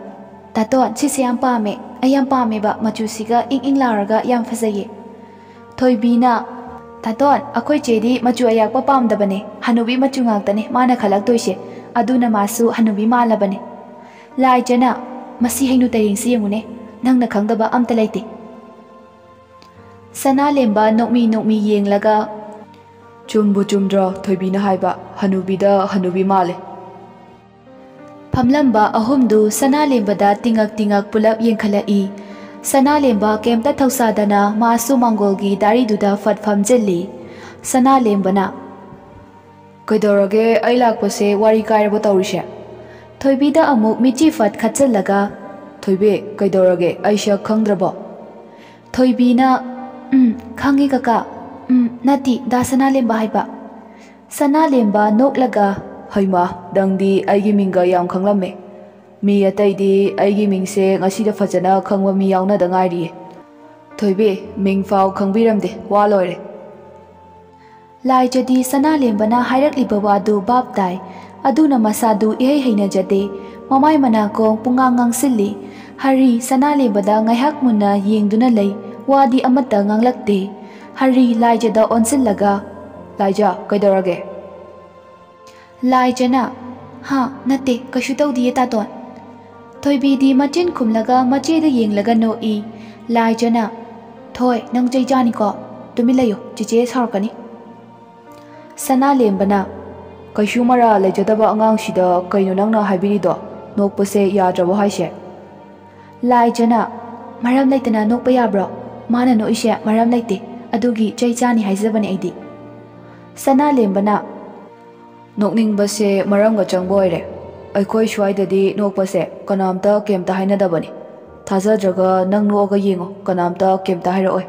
"ꯇꯥꯇꯣꯟ, ꯁꯤꯁꯦ ꯌꯥꯝ ꯄꯥꯝꯃꯦ꯫ ꯑꯩ ꯌꯥꯝ ꯄꯥꯝꯃꯦꯕ, ꯃꯆꯨꯁꯤꯒ ꯏꯪ ꯏꯪ ꯂꯥꯎꯔꯒ ꯌꯥꯝ ꯐꯖꯩꯌꯦ꯫" ꯊꯣꯏꯕꯤꯅ, "ꯇꯥꯇꯣꯟ, ꯑꯩꯈꯣꯏ ꯆꯦꯗꯤ ꯃꯆꯨ ꯑꯌꯥꯛꯄ ꯄꯥꯝꯗꯕꯅꯦ, ꯍꯅꯨꯕꯤ ꯃꯆꯨ ꯉꯥꯛꯇꯅꯦ ꯃꯥꯅ ꯈꯜꯂꯛꯇꯣꯏꯁꯦ꯫ ꯑꯗꯨꯅ ꯃꯥꯁꯨ ꯍꯅꯨꯕꯤ ꯃꯥꯜꯂꯕꯅꯦ꯫" ꯂꯥꯏꯖꯅ, "ꯃꯁꯤ ꯍꯩꯅꯨ ꯇꯔꯦꯡꯁꯤ ꯌꯦꯡꯉꯨꯅꯦ, ꯅꯪꯅ ꯈꯪꯗꯕ ꯑꯝꯇ ꯂꯩꯇꯦ꯫" ꯁꯅꯥꯂꯦꯝꯕ ꯅꯣꯛꯃꯤ ꯅꯣꯛꯃꯤ ꯌꯦꯡꯂꯒ, "ꯆꯨꯝꯕꯨ ꯆꯨꯝꯗ꯭ꯔꯣ ꯊꯣꯏꯕꯤꯅ ꯍꯥꯏꯕ, ꯍꯅꯨꯕꯤꯗ ꯍꯅꯨꯕꯤ ꯃꯥꯜꯂꯦ꯫" ꯐꯝꯂꯝꯕ ꯑꯍꯨꯝꯗꯨ ꯁꯅꯥꯂꯦꯝꯕꯗ ꯇꯤꯉꯛ ꯇꯤꯉꯛ ꯄꯨꯂꯞ ꯌꯦꯡꯈꯠꯂꯛꯏ꯫ ꯁꯅꯥꯂꯦꯝꯕ ꯀꯩꯝꯇ ꯊꯧꯁꯥꯗꯅ ꯃꯥꯁꯨ ꯃꯥꯡꯒꯣꯜꯒꯤ ꯗꯥꯔꯤꯗꯨꯗ ꯐꯠ ꯐꯝꯖꯤꯜꯂꯤ꯫ ꯁꯅꯥꯂꯦꯝꯕꯅ, "ꯀꯩꯗꯧꯔꯒꯦ, ꯑꯩ ꯂꯥꯛꯄꯁꯦ ꯋꯥꯔꯤ ꯀꯥꯏꯔꯕꯣ ꯇꯧꯔꯤꯁꯦ?" ꯊꯣꯏꯕꯤꯗ ꯑꯃꯨꯛ ꯃꯤꯠꯆꯤ ꯐꯠ ꯈꯠꯆꯜꯂꯒ, "ꯊꯣꯏꯕꯤ, ꯀꯩꯗꯧꯔꯒꯦ, ꯑꯩ ꯁꯛ ꯈꯪꯗ꯭ꯔꯕꯣ?" ꯊꯣꯏꯕꯤꯅ, "ꯎꯝ, ꯈꯪꯉꯤ ꯀꯀꯥ꯫ ꯎꯝ, ꯅꯠꯇꯤ, ꯗꯥ ꯁꯅꯥꯂꯦꯝꯕ ꯍꯥꯏꯕ꯫" ꯁꯅꯥꯂꯦꯝꯕ ꯅꯣꯛꯂꯒ, "ꯍꯩꯃꯥ, ꯅꯪꯗꯤ ꯑꯩꯒꯤ ꯃꯤꯡꯒ ꯌꯥꯝ ꯈꯪꯂꯝꯃꯦ꯫ ꯃꯤ ꯑꯇꯩꯗꯤ ꯑꯩꯒꯤ ꯃꯤꯡꯁꯦ ꯉꯁꯤꯗ ꯐꯖꯅ ꯈꯪꯕ ꯃꯤ ꯌꯥꯎꯅꯗ ꯉꯥꯏꯔꯤꯌꯦ꯫ ꯊꯣꯏꯕꯤ, ꯃꯤꯡꯐꯥꯎ ꯈꯪꯕꯤꯔꯝꯗꯦ, ꯋꯥ ꯂꯣꯏꯔꯦ꯫" ꯂꯥꯏꯖꯗꯤ ꯁꯅꯥꯂꯦꯝꯕꯅ ꯍꯥꯏꯔꯛꯂꯤꯕ ꯋꯥꯗꯨ ꯚꯥꯞ ꯇꯥꯏ꯫ ꯑꯗꯨꯅ ꯃꯁꯥꯗꯨ ꯏꯍꯩ ꯍꯩꯅꯖꯗꯦ꯫ ꯃꯃꯥꯏ ꯃꯅꯥꯀꯣꯡ ꯄꯨꯡꯉꯥꯡ ꯉꯥꯡꯁꯤꯜꯂꯤ꯫ ꯍꯔꯤ ꯁꯅꯥꯂꯦꯝꯕꯗ ꯉꯥꯏꯍꯥꯛ ꯃꯨꯟꯅ ꯌꯦꯡꯗꯨꯅ ꯂꯩ꯫ ꯋꯥꯗꯤ ꯑꯃꯠꯇ ꯉꯥꯡꯂꯛꯇꯦ꯫ ꯍꯔꯤ ꯂꯥꯏꯖꯗ ꯑꯣꯟꯁꯤꯜꯂꯒ, "ꯂꯥꯏꯖ, ꯀꯩꯗꯧꯔꯒꯦ?" ꯂꯥꯏꯖꯅ, ꯍꯥ, ꯅꯠꯇꯦ, ꯀꯩꯁꯨ ꯇꯧꯗꯤꯌꯦ ꯇꯥꯇꯣꯟ꯫ ꯊꯣꯏꯕꯤꯗꯤ ꯃꯆꯤꯟ ꯈꯨꯝꯂꯒ ꯃꯆꯦꯗ ꯌꯦꯡꯂꯒ ꯅꯣꯛꯏ꯫ ꯂꯥꯏꯖꯅ, "ꯊꯣꯏ, ꯅꯪ ꯆꯩ ꯆꯥꯅꯤꯀꯣ꯫ ꯇꯨꯃꯤꯟ ꯂꯩꯌꯨ, ꯆꯦꯆꯦ ꯁꯥꯎꯔꯛꯀꯅꯤ꯫" ꯁꯅꯥꯂꯦꯝꯕꯅ, "ꯀꯩꯁꯨ ꯃꯔꯥ ꯂꯩꯖꯗꯕ ꯑꯉꯥꯡꯁꯤꯗ ꯀꯩꯅꯣ ꯅꯪꯅ ꯍꯥꯏꯕꯤꯔꯤꯗꯣ? ꯅꯣꯛꯄꯁꯦ ꯌꯥꯗ꯭ꯔꯕꯣ ꯍꯥꯏꯁꯦ?" ꯂꯥꯏꯖꯅ, "ꯃꯔꯝ ꯂꯩꯇꯅ ꯅꯣꯛꯄ ꯌꯥꯕ꯭ꯔꯣ? ꯃꯥꯅ ꯅꯣꯛꯏꯁꯦ ꯃꯔꯝ ꯂꯩꯇꯦ, ꯑꯗꯨꯒꯤ ꯆꯩ ꯆꯥꯅꯤ ꯍꯥꯏꯖꯕꯅꯦ ꯑꯩꯗꯤ꯫" ꯁꯅꯥꯂꯦꯝꯕꯅ, "ꯅꯣꯛꯅꯤꯡꯕꯁꯦ ꯃꯔꯝꯒ ꯆꯪꯕ ꯑꯣꯏꯔꯦ꯫ ꯑꯩꯈꯣꯏ ꯁ꯭ꯋꯥꯏꯗꯗꯤ ꯅꯣꯛꯄꯁꯦ ꯀꯅꯥꯝꯇ ꯀꯩꯝꯇ ꯍꯥꯏꯅꯗꯕꯅꯤ꯫ ꯊꯥꯖꯗ꯭ꯔꯒ ꯅꯪ ꯅꯣꯛꯑꯒ ꯌꯦꯡꯉꯣ, ꯀꯅꯥꯝꯇ ꯀꯩꯝꯇ ꯍꯥꯏꯔꯛꯑꯣꯏ꯫"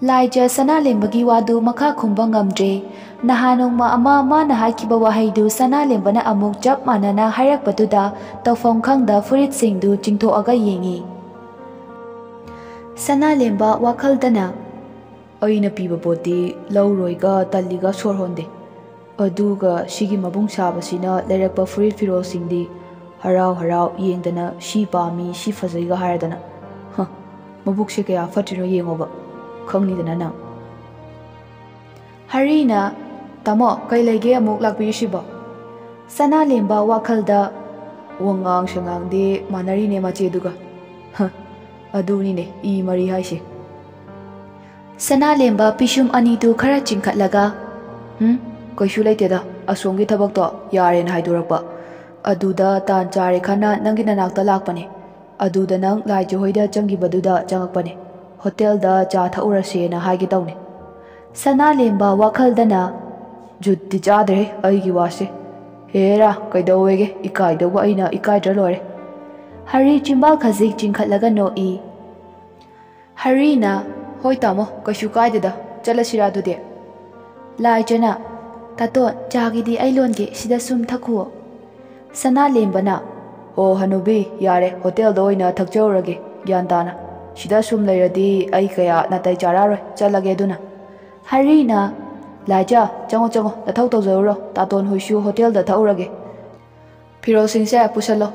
ꯂꯥꯏꯖ ꯁꯅꯥꯂꯦꯝꯕꯒꯤ ꯋꯥꯗꯨ ꯃꯈꯥ ꯈꯨꯝꯕ ꯉꯝꯗ꯭ꯔꯦ꯫ ꯅꯍꯥꯟ ꯅꯣꯡꯃ ꯑꯃ ꯃꯥꯅ ꯍꯥꯏꯈꯤꯕ ꯋꯥꯍꯩꯗꯨ ꯁꯅꯥꯂꯦꯝꯕꯅ ꯑꯃꯨꯛ ꯆꯞ ꯃꯥꯟꯅꯅ ꯍꯥꯏꯔꯛꯄꯗꯨꯗ ꯇꯧꯐꯝ ꯈꯪꯗ ꯐꯨꯔꯤꯠꯁꯤꯡꯗꯨ ꯆꯤꯡꯊꯣꯛꯑꯒ ꯌꯦꯡꯉꯤ꯫ ꯁꯅꯥꯂꯦꯝꯕ ꯋꯥꯈꯜꯗꯅ, "ꯑꯩꯅ ꯄꯤꯕ ꯄꯣꯠꯇꯤ ꯂꯧꯔꯣꯏꯒ ꯇꯜꯂꯤꯒ ꯁꯣꯔ ꯍꯣꯟꯗꯦ꯫ ꯑꯗꯨꯒ ꯁꯤꯒꯤ ꯃꯕꯨꯡ ꯁꯥꯕꯁꯤꯅ ꯂꯩꯔꯛꯄ ꯐꯨꯔꯤꯠ ꯐꯤꯔꯣꯜꯁꯤꯡꯗꯤ ꯍꯔꯥꯎ ꯍꯔꯥꯎ ꯌꯦꯡꯗꯅ ꯁꯤ ꯄꯥꯝꯃꯤ, ꯁꯤ ꯐꯖꯩꯒ ꯍꯥꯏꯔꯗꯅ꯫ ꯍ, ꯃꯕꯨꯛꯁꯦ ꯀꯌꯥ ꯐꯠꯇ꯭ꯔꯤꯅꯣ ꯌꯦꯡꯉꯣꯕ, ꯈꯪꯅꯤꯗꯅ ꯅꯪ꯫" ꯍꯔꯤꯅ, "ꯇꯥꯃꯣ, ꯀꯩ ꯂꯩꯒꯦ ꯑꯃꯨꯛ ꯂꯥꯛꯄꯤꯔꯤꯁꯤꯕꯣ?" ꯁꯅꯥꯂꯦꯝꯕ ꯋꯥꯈꯜꯗ, "ꯋꯥꯉꯥꯡ ꯁꯉꯥꯡꯗꯤ ꯃꯥꯟꯅꯔꯤꯅꯦ ꯃꯆꯦꯗꯨꯒ꯫ ꯍ, ꯑꯗꯨꯅꯤꯅꯦ ꯏ ꯃꯔꯤ ꯍꯥꯏꯁꯦ꯫" ꯁꯅꯥꯂꯦꯝꯕ ꯄꯤꯁꯨꯝ ꯑꯅꯤꯗꯨ ꯈꯔ ꯆꯤꯡꯈꯠꯂꯒ, "ꯍꯨꯝ, ꯀꯩꯁꯨ ꯂꯩꯇꯦꯗ, ꯑꯁꯣꯝꯒꯤ ꯊꯕꯛꯇꯣ ꯌꯥꯔꯦꯅ ꯍꯥꯏꯗꯣꯔꯛꯄ꯫ ꯑꯗꯨꯗ ꯇꯥꯟ ꯆꯥꯔꯦ ꯈꯟꯅ ꯅꯪꯒꯤ ꯅꯅꯥꯛꯇ ꯂꯥꯛꯄꯅꯦ꯫ ꯑꯗꯨꯗ ꯅꯪ ꯂꯥꯏꯖ ꯍꯣꯏꯗ ꯆꯪꯈꯤꯕꯗꯨꯗ ꯆꯪꯉꯛꯄꯅꯦ꯫ ꯍꯣꯇꯦꯜꯗ ꯆꯥ ꯊꯛꯎꯔꯁꯦꯅ ꯍꯥꯏꯒꯦ ꯇꯧꯅꯦ꯫" ꯁꯅꯥꯂꯦꯝꯕ ꯋꯥꯈꯜꯗꯅ, "ꯖꯨꯠꯇꯤ ꯆꯥꯗ꯭ꯔꯦ ꯑꯩꯒꯤ ꯋꯥꯁꯦ꯫ ꯍꯦꯔꯥ, ꯀꯩꯗꯧꯋꯦꯒꯦ, ꯏꯀꯥꯏꯗꯧꯕ ꯑꯩꯅ ꯏꯀꯥꯏꯗ꯭ꯔ ꯂꯣꯏꯔꯦ꯫" ꯍꯔꯤ ꯆꯤꯝꯕꯥꯜ ꯈꯖꯤꯛ ꯆꯤꯡꯈꯠꯂꯒ ꯅꯣꯛꯏ꯫ ꯍꯔꯤꯅ, "ꯍꯣꯏ ꯇꯥꯃꯣ, ꯀꯩꯁꯨ ꯀꯥꯏꯗꯦꯗ, ꯆꯠꯂꯁꯤꯔꯥ ꯑꯗꯨꯗꯤ?" ꯂꯥꯏꯖꯅ, "ꯇꯥꯇꯣꯟ, ꯆꯥꯒꯤꯗꯤ ꯑꯩ ꯂꯣꯟꯒꯦ, ꯁꯤꯗ ꯁꯨꯝ ꯊꯛꯈꯨꯑꯣ꯫" ꯁꯅꯥꯂꯦꯝꯕꯅ, "ꯑꯣ ꯍꯅꯨꯕꯤ, ꯌꯥꯔꯦ, ꯍꯣꯇꯦꯜꯗ ꯑꯣꯏꯅ ꯊꯛꯆꯔꯨꯔꯒꯦ, ꯒ꯭ꯌꯥꯟ ꯇꯥꯅ꯫ ꯁꯤꯗ ꯁꯨꯝ ꯂꯩꯔꯗꯤ ꯑꯩ ꯀꯌꯥ ꯅꯥꯇꯩ ꯆꯥꯔꯛꯑꯔꯣꯏ, ꯆꯠꯂꯒꯦ ꯑꯗꯨꯅ꯫" ꯍꯔꯤꯅ, "ꯂꯥꯏꯖ, ꯆꯪꯉꯣ ꯆꯪꯉꯣ, ꯅꯊꯧ ꯇꯧꯖꯔꯨꯔꯣ, ꯇꯥꯇꯣꯟ ꯍꯣꯏꯁꯨ ꯍꯣꯇꯦꯜꯗ ꯊꯛꯎꯔꯒꯦ꯫ ꯐꯤꯔꯣꯜꯁꯤꯡꯁꯦ ꯄꯨꯁꯜꯂꯣ꯫"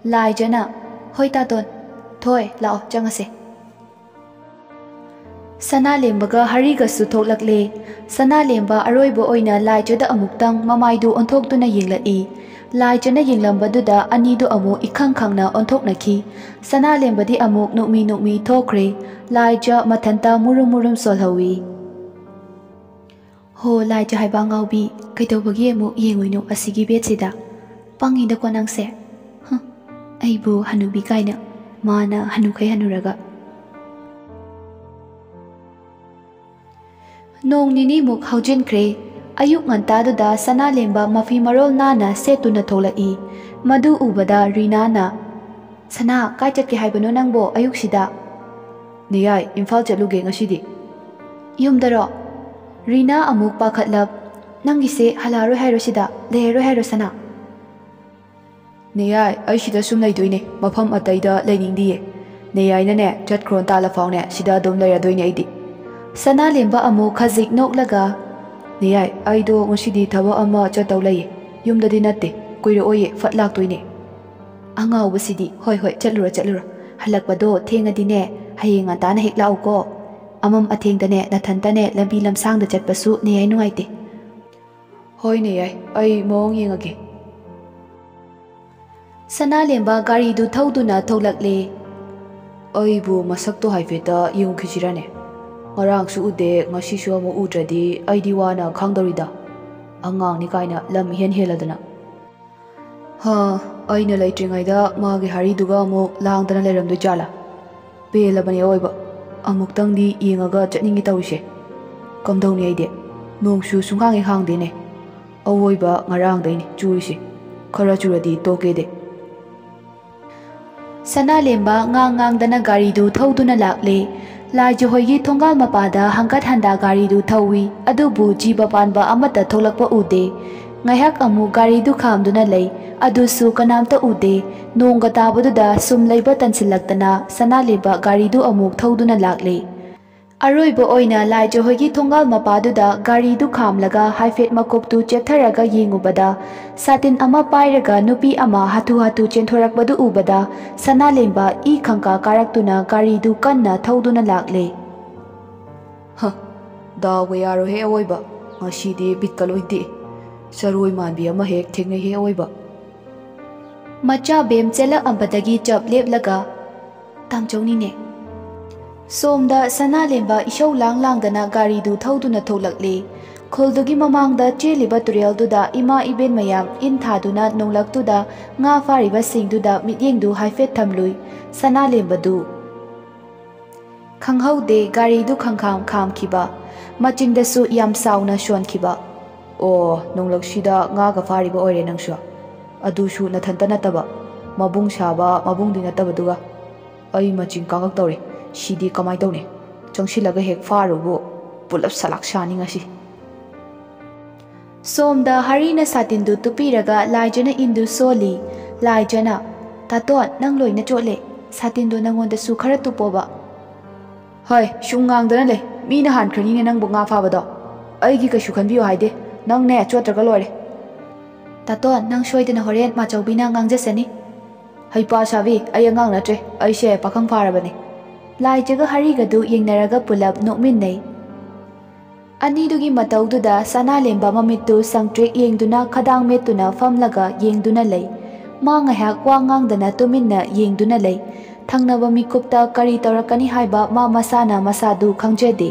ꯂꯥꯏꯖꯅ, "ꯍꯣꯏ ꯇꯥꯇꯣꯟ, ꯊꯣꯏ, ꯂꯥꯛꯑꯣ ꯆꯪꯉꯁꯦ꯫" ꯁꯅꯥꯂꯦꯝꯕꯒ ꯍꯔꯤꯒꯁꯨ ꯊꯣꯛꯂꯛꯂꯦ꯫ ꯁꯅꯥꯂꯦꯝꯕ ꯑꯔꯣꯏꯕ ꯑꯣꯏꯅ ꯂꯥꯏꯖꯗ ꯑꯃꯨꯛꯇꯪ ꯃꯃꯥꯏꯗꯨ ꯑꯣꯟꯊꯣꯛꯇꯨꯅ ꯌꯦꯡꯂꯛꯏ꯫ ꯂꯥꯏꯖꯅ ꯌꯦꯡꯂꯝꯕꯗꯨꯗ ꯑꯅꯤꯗꯨ ꯑꯃꯨꯛ ꯏꯈꯪ ꯈꯪꯅ ꯑꯣꯟꯊꯣꯛꯅꯈꯤ꯫ ꯁꯅꯥꯂꯦꯝꯕꯗꯤ ꯑꯃꯨꯛ ꯅꯣꯛꯃꯤ ꯅꯣꯛꯃꯤ ꯊꯣꯛꯈ꯭ꯔꯦ꯫ ꯂꯥꯏꯖ ꯃꯊꯟꯇ ꯃꯨꯔꯨꯝ ꯃꯨꯔꯨꯝ ꯁꯣꯜꯍꯧꯏ꯫ "ꯍꯣ, ꯂꯥꯏꯖ ꯍꯥꯏꯕ ꯑꯉꯥꯎꯕꯤ, ꯀꯩꯗꯧꯕꯒꯤ ꯑꯃꯨꯛ ꯌꯦꯡꯉꯨꯏꯅꯣ ꯑꯁꯤꯒꯤ ꯕꯦꯠꯁꯤꯗ? ꯄꯪꯉꯤꯗꯀꯣ ꯅꯪꯁꯦ꯫ ꯍ, ꯑꯩꯕꯨ ꯍꯅꯨꯕꯤ ꯀꯥꯏꯅ, ꯃꯥꯅ ꯍꯅꯨꯈꯩ ꯍꯅꯨꯔꯒ꯫" ꯅꯣꯡ ꯅꯤꯅꯤꯃꯨꯛ ꯍꯧꯖꯤꯟꯈ꯭ꯔꯦ꯫ ꯑꯌꯨꯛ ꯉꯟꯇꯥꯗꯨꯗ ꯁꯅꯥꯂꯦꯝꯕ ꯃꯐꯤ ꯃꯔꯣꯜ ꯅꯥꯟꯅ ꯁꯦꯠꯇꯨꯅ ꯊꯣꯛꯂꯛꯏ꯫ ꯃꯗꯨ ꯎꯕꯗ ꯔꯤꯅꯥꯅ, "ꯁꯅꯥ, ꯀꯥꯏ ꯆꯠꯀꯦ ꯍꯥꯏꯕꯅꯣ ꯅꯪꯕꯣ ꯑꯌꯨꯛꯁꯤꯗ?" "ꯅꯦꯌꯥꯏ, ꯏꯝꯐꯥꯜ ꯆꯠꯂꯨꯒꯦ ꯉꯁꯤꯗꯤ꯫" "ꯌꯨꯝꯗꯔꯣ?" ꯔꯤꯅꯥ ꯑꯃꯨꯛ ꯄꯥꯈꯠꯂꯞ, "ꯅꯪꯒꯤꯁꯦ ꯍꯜꯂꯛꯑꯔꯣꯏ ꯍꯥꯏꯔꯣ ꯁꯤꯗ? ꯂꯩꯔꯔꯣꯏ ꯍꯥꯏꯔꯣ ꯁꯅꯥ?" "ꯅꯦꯌꯥꯏ, ꯑꯩ ꯁꯤꯗ ꯁꯨꯝ ꯂꯩꯗꯣꯏꯅꯦ, ꯃꯐꯝ ꯑꯇꯩꯗ ꯂꯩꯅꯤꯡꯗꯤꯌꯦ꯫ ꯅꯦꯌꯥꯏꯅꯅꯦ, ꯆꯠꯈ꯭ꯔꯣꯅ ꯇꯥꯜꯂꯐꯥꯎꯅꯦ ꯁꯤꯗ ꯑꯗꯨꯝ ꯂꯩꯔꯗꯣꯏꯅꯦ ꯑꯩꯗꯤ꯫" ꯁꯅꯥꯂꯦꯝꯕ ꯑꯃꯨꯛ ꯈꯖꯤꯛ ꯅꯣꯛꯂꯒ, "ꯅꯦꯌꯥꯏ, ꯑꯩꯗꯣ ꯉꯁꯤꯗꯤ ꯊꯕꯛ ꯑꯃ ꯆꯠꯇꯧ ꯂꯩꯌꯦ꯫ ꯌꯨꯝꯗꯗꯤ ꯅꯠꯇꯦ, ꯀꯨꯏꯔꯛꯑꯣꯏꯌꯦ, ꯐꯠ ꯂꯥꯛꯇꯣꯏꯅꯦ꯫" "ꯑꯉꯥꯎꯕꯁꯤꯗꯤ, ꯍꯣꯏ ꯍꯣꯏ, ꯆꯠꯂꯨꯔꯣ ꯆꯠꯂꯨꯔꯣ꯫ ꯍꯜꯂꯛꯄꯗꯣ ꯊꯦꯡꯉꯗꯤꯅꯦ, ꯍꯌꯦꯡ ꯉꯟꯇꯥꯅ ꯍꯦꯛ ꯂꯥꯛꯎꯀꯣ꯫ ꯑꯃꯝ ꯑꯊꯦꯡꯗꯅꯦ ꯅꯊꯟꯇꯅꯦ ꯂꯝꯕꯤ ꯂꯝꯁꯥꯡꯗ ꯆꯠꯄꯁꯨ ꯅꯦꯌꯥꯏ ꯅꯨꯡꯉꯥꯏꯇꯦ꯫" "ꯍꯣꯏꯅꯦ ꯌꯥꯏ, ꯑꯩ ꯃꯑꯣꯡ ꯌꯦꯡꯉꯒꯦ꯫" ꯁꯅꯥꯂꯦꯝꯕ ꯒꯥꯔꯤꯗꯨ ꯊꯧꯗꯨꯅ ꯊꯣꯛꯂꯛꯂꯦ꯫ "ꯑꯩꯕꯨ ꯃꯁꯛꯇꯣ ꯍꯥꯏꯐꯦꯠꯇ ꯌꯦꯡꯉꯨꯈꯤꯁꯤꯔꯅꯦ? ꯉꯔꯥꯡꯁꯨ ꯎꯗꯦ, ꯉꯁꯤꯁꯨ ꯑꯃꯨꯛ ꯎꯗ꯭ꯔꯗꯤ ꯑꯩꯗꯤ ꯋꯥꯅ ꯈꯥꯡꯗꯧꯔꯤꯗ꯫ ꯑꯉꯥꯡꯅꯤ ꯀꯥꯏꯅ ꯂꯝ ꯏꯍꯦꯟ ꯍꯦꯜꯂꯗꯅ꯫ ꯍꯥ, ꯑꯩꯅ ꯂꯩꯇ꯭ꯔꯤꯉꯩꯗ ꯃꯥꯒꯤ ꯍꯥꯔꯤꯗꯨꯒ ꯑꯃꯨꯛ ꯂꯥꯡꯗꯅ ꯂꯩꯔꯝꯗꯣꯏ ꯖꯥꯠꯂꯥ? ꯄꯦꯜꯂꯕꯅꯦ ꯑꯑꯣꯏꯕ꯫ ꯑꯃꯨꯛꯇꯪꯗꯤ ꯌꯦꯡꯉꯒ ꯆꯠꯅꯤꯡꯉꯦ ꯇꯧꯔꯤꯁꯦ꯫ ꯀꯝꯗꯧꯅꯤ ꯑꯩꯗꯤ? ꯅꯣꯡꯁꯨ ꯁꯨꯡꯍꯥꯡ ꯍꯦꯛ ꯍꯥꯡꯗꯦꯅꯦ꯫ ꯑꯋꯣꯏꯕ ꯉꯔꯥꯡꯗꯩꯅꯦ ꯆꯨꯔꯤꯁꯦ꯫ ꯈꯔ ꯆꯨꯔꯗꯤ ꯇꯣꯛꯀꯦꯗꯦ꯫" ꯁꯅꯥꯂꯦꯝꯕ ꯉꯥꯡ ꯉꯥꯡꯗꯅ ꯒꯥꯔꯤꯗꯨ ꯊꯧꯗꯨꯅ ꯂꯥꯛꯂꯦ꯫ ꯂꯥꯏꯖꯍꯣꯏꯒꯤ ꯊꯣꯡꯒꯥꯜ ꯃꯄꯥꯗ ꯍꯪꯒꯠ ꯍꯟꯗꯥ ꯒꯥꯔꯤꯗꯨ ꯊꯧꯏ, ꯑꯗꯨꯕꯨ ꯖꯤꯕ ꯄꯥꯟꯕ ꯑꯃꯠꯇ ꯊꯣꯛꯂꯛꯄ ꯎꯗꯦ꯫ ꯉꯥꯏꯍꯥꯛ ꯑꯃꯨꯛ ꯒꯥꯔꯤꯗꯨ ꯈꯥꯝꯗꯨꯅ ꯂꯩ, ꯑꯗꯨꯁꯨ ꯀꯅꯥꯝꯇ ꯎꯗꯦ꯫ ꯅꯣꯡꯒ ꯇꯥꯕꯗꯨꯗ ꯁꯨꯝ ꯂꯩꯕ ꯇꯟꯁꯤꯜꯂꯛꯇꯅ ꯁꯅꯥꯂꯦꯝꯕ ꯒꯥꯔꯤꯗꯨ ꯑꯃꯨꯛ ꯊꯧꯗꯨꯅ ꯂꯥꯛꯂꯦ꯫ ꯑꯔꯣꯏꯕ ꯑꯣꯏꯅ ꯂꯥꯏꯖꯍꯣꯏꯒꯤ ꯊꯣꯡꯒꯥꯜ ꯃꯄꯥꯗꯨꯗ ꯒꯥꯔꯤꯗꯨ ꯈꯥꯝꯂꯒ ꯍꯥꯏꯐꯦꯠ ꯃꯀꯣꯛꯇꯨ ꯆꯦꯞꯊꯔꯒ ꯌꯦꯡꯉꯨꯕꯗ, ꯁꯥꯇꯤꯟ ꯑꯃ ꯄꯥꯏꯔꯒ ꯅꯨꯄꯤ ꯑꯃ ꯍꯥꯊꯨ ꯍꯥꯊꯨ ꯆꯦꯟꯊꯣꯔꯛꯄꯗꯨ ꯎꯕꯗ, ꯁꯅꯥꯂꯦꯝꯕ ꯏ ꯈꯪꯀꯥ ꯀꯥꯔꯛꯇꯨꯅ ꯒꯥꯔꯤꯗꯨ ꯀꯟꯅ ꯊꯧꯗꯨꯅ ꯂꯥꯛꯂꯦ꯫ ꯍ, ꯗꯥꯎꯒ ꯌꯥꯔꯣꯏꯍꯦ ꯑꯋꯣꯏꯕ꯫ ꯉꯁꯤꯗꯤ ꯕꯤꯠꯀ ꯂꯣꯏ ꯇꯦꯛꯑꯦ꯫ ꯆꯔꯣꯏ ꯃꯥꯟꯕꯤ ꯑꯃ ꯍꯦꯛ ꯊꯦꯡꯅꯩꯍꯦ ꯑꯋꯣꯏꯕ꯫ ꯃꯆꯥ ꯕꯦꯝ ꯆꯦꯜꯂꯛꯑꯝꯕꯗꯒꯤ ꯆꯞ ꯂꯦꯞꯂꯒ, "ꯇꯥꯝꯆꯧꯅꯤꯅꯦ꯫" ꯁꯣꯝꯗ ꯁꯅꯥꯂꯦꯝꯕ ꯏꯁꯧ ꯂꯥꯡ ꯂꯥꯡꯗꯅ ꯒꯥꯔꯤꯗꯨ ꯊꯧꯗꯨꯅ ꯊꯣꯛꯂꯛꯂꯦ꯫ ꯈꯨꯜꯗꯨꯒꯤ ꯃꯃꯥꯡꯗ ꯆꯦꯜꯂꯤꯕ ꯇꯨꯔꯦꯜꯗꯨꯗ ꯏꯃꯥ ꯏꯕꯦꯟ ꯃꯌꯥꯝ ꯏꯟ ꯊꯥꯗꯨꯅ ꯅꯣꯡꯂꯛꯇꯨꯗ ꯉꯥ ꯐꯥꯔꯤꯕꯁꯤꯡꯗꯨꯗ ꯃꯤꯠꯌꯦꯡꯗꯨ ꯍꯥꯏꯐꯦꯠ ꯊꯝꯂꯨꯏ ꯁꯅꯥꯂꯦꯝꯕꯗꯨ꯫ ꯈꯪꯍꯧꯗꯦ, ꯒꯥꯔꯤꯗꯨ ꯈꯪꯈꯥꯝ ꯈꯥꯝꯈꯤꯕ, ꯃꯆꯤꯟꯗꯁꯨ ꯌꯥꯝ ꯆꯥꯎꯅ ꯁꯣꯟꯈꯤꯕ꯫ "ꯑꯣ, ꯅꯣꯡꯂꯛꯁꯤꯗ ꯉꯥꯒ ꯐꯥꯔꯤꯕ ꯑꯣꯏꯔꯦ ꯅꯪꯁꯨ? ꯑꯗꯨꯁꯨ ꯅꯊꯟꯇ ꯅꯠꯇꯕ, ꯃꯕꯨꯡ ꯁꯥꯕ ꯃꯕꯨꯡꯗꯤ ꯅꯠꯇꯕꯗꯨꯒ? ꯑꯩ ꯃꯆꯤꯟ ꯀꯥꯡꯉꯛ ꯇꯧꯔꯦ꯫ ꯁꯤꯗꯤ ꯀꯃꯥꯏ ꯇꯧꯅꯤ? ꯆꯪꯁꯤꯜꯂꯒ ꯍꯦꯛ ꯐꯥꯔꯨꯕꯨ, ꯄꯨꯂꯞ ꯁꯂꯥꯛ ꯁꯥꯅꯤ ꯉꯁꯤ꯫" ꯁꯣꯝꯗ ꯍꯔꯤꯅ ꯁꯥꯇꯤꯟꯗꯨ ꯇꯨꯞꯄꯤꯔꯒ ꯂꯥꯏꯖꯅ ꯏꯟꯗꯨ ꯁꯣꯜꯂꯤ꯫ ꯂꯥꯏꯖꯅ, "ꯇꯥꯇꯣꯟ, ꯅꯪ ꯂꯣꯏꯅ ꯆꯣꯠꯂꯦ꯫ ꯁꯥꯇꯤꯟꯗꯣ ꯅꯪꯉꯣꯟꯗꯁꯨ ꯈꯔ ꯇꯨꯞꯄꯣꯕ꯫" "ꯍꯣꯏ, ꯁꯨꯝ ꯉꯥꯡꯗꯅ ꯂꯩ꯫ ꯃꯤꯅ ꯍꯥꯟꯈ꯭ꯔꯅꯤꯅꯦ ꯅꯪꯕꯨ ꯉꯥ ꯐꯥꯕꯗꯣ꯫ ꯑꯩꯒꯤ ꯀꯩꯁꯨ ꯈꯟꯕꯤꯌꯨ ꯍꯥꯏꯗꯦ꯫ ꯅꯪꯅꯦ ꯆꯣꯠꯇ꯭ꯔꯒ ꯂꯣꯏꯔꯦ꯫" "ꯇꯥꯇꯣꯟ, ꯅꯪ ꯁꯣꯏꯗꯅ ꯍꯣꯔꯦꯟ ꯃꯥꯆꯧꯕꯤꯅ ꯉꯥꯡꯖꯁꯅꯤ꯫" "ꯍꯩꯄꯥ ꯁꯥꯕꯤ, ꯑꯩ ꯑꯉꯥꯡ ꯅꯠꯇ꯭ꯔꯦ꯫ ꯑꯩꯁꯦ ꯄꯥꯈꯪ ꯐꯥꯔꯕꯅꯤ꯫" ꯂꯥꯏꯖꯒ ꯍꯔꯤꯒꯗꯨ ꯌꯦꯡꯅꯔꯒ ꯄꯨꯂꯞ ꯅꯣꯛꯃꯤꯟꯅꯩ꯫ ꯑꯅꯤꯗꯨꯒꯤ ꯃꯇꯧꯗꯨꯗ ꯁꯅꯥꯂꯦꯝꯕ ꯃꯃꯤꯠꯇꯨ ꯁꯪꯇ꯭ꯔꯤꯛ ꯌꯦꯡꯗꯨꯅ ꯈꯗꯥꯡ ꯃꯦꯠꯇꯨꯅ ꯐꯝꯂꯒ ꯌꯦꯡꯗꯨꯅ ꯂꯩ꯫ ꯃꯥ ꯉꯥꯏꯍꯥꯛ ꯋꯥ ꯉꯥꯡꯗꯅ ꯇꯨꯃꯤꯟꯅ ꯌꯦꯡꯗꯨꯅ ꯂꯩ꯫ ꯊꯪꯅꯕ ꯃꯤꯀꯨꯞꯇ ꯀꯔꯤ ꯇꯧꯔꯛꯀꯅꯤ ꯍꯥꯏꯕ ꯃꯥ ꯃꯁꯥꯅ ꯃꯁꯥꯗꯨ ꯈꯪꯖꯗꯦ꯫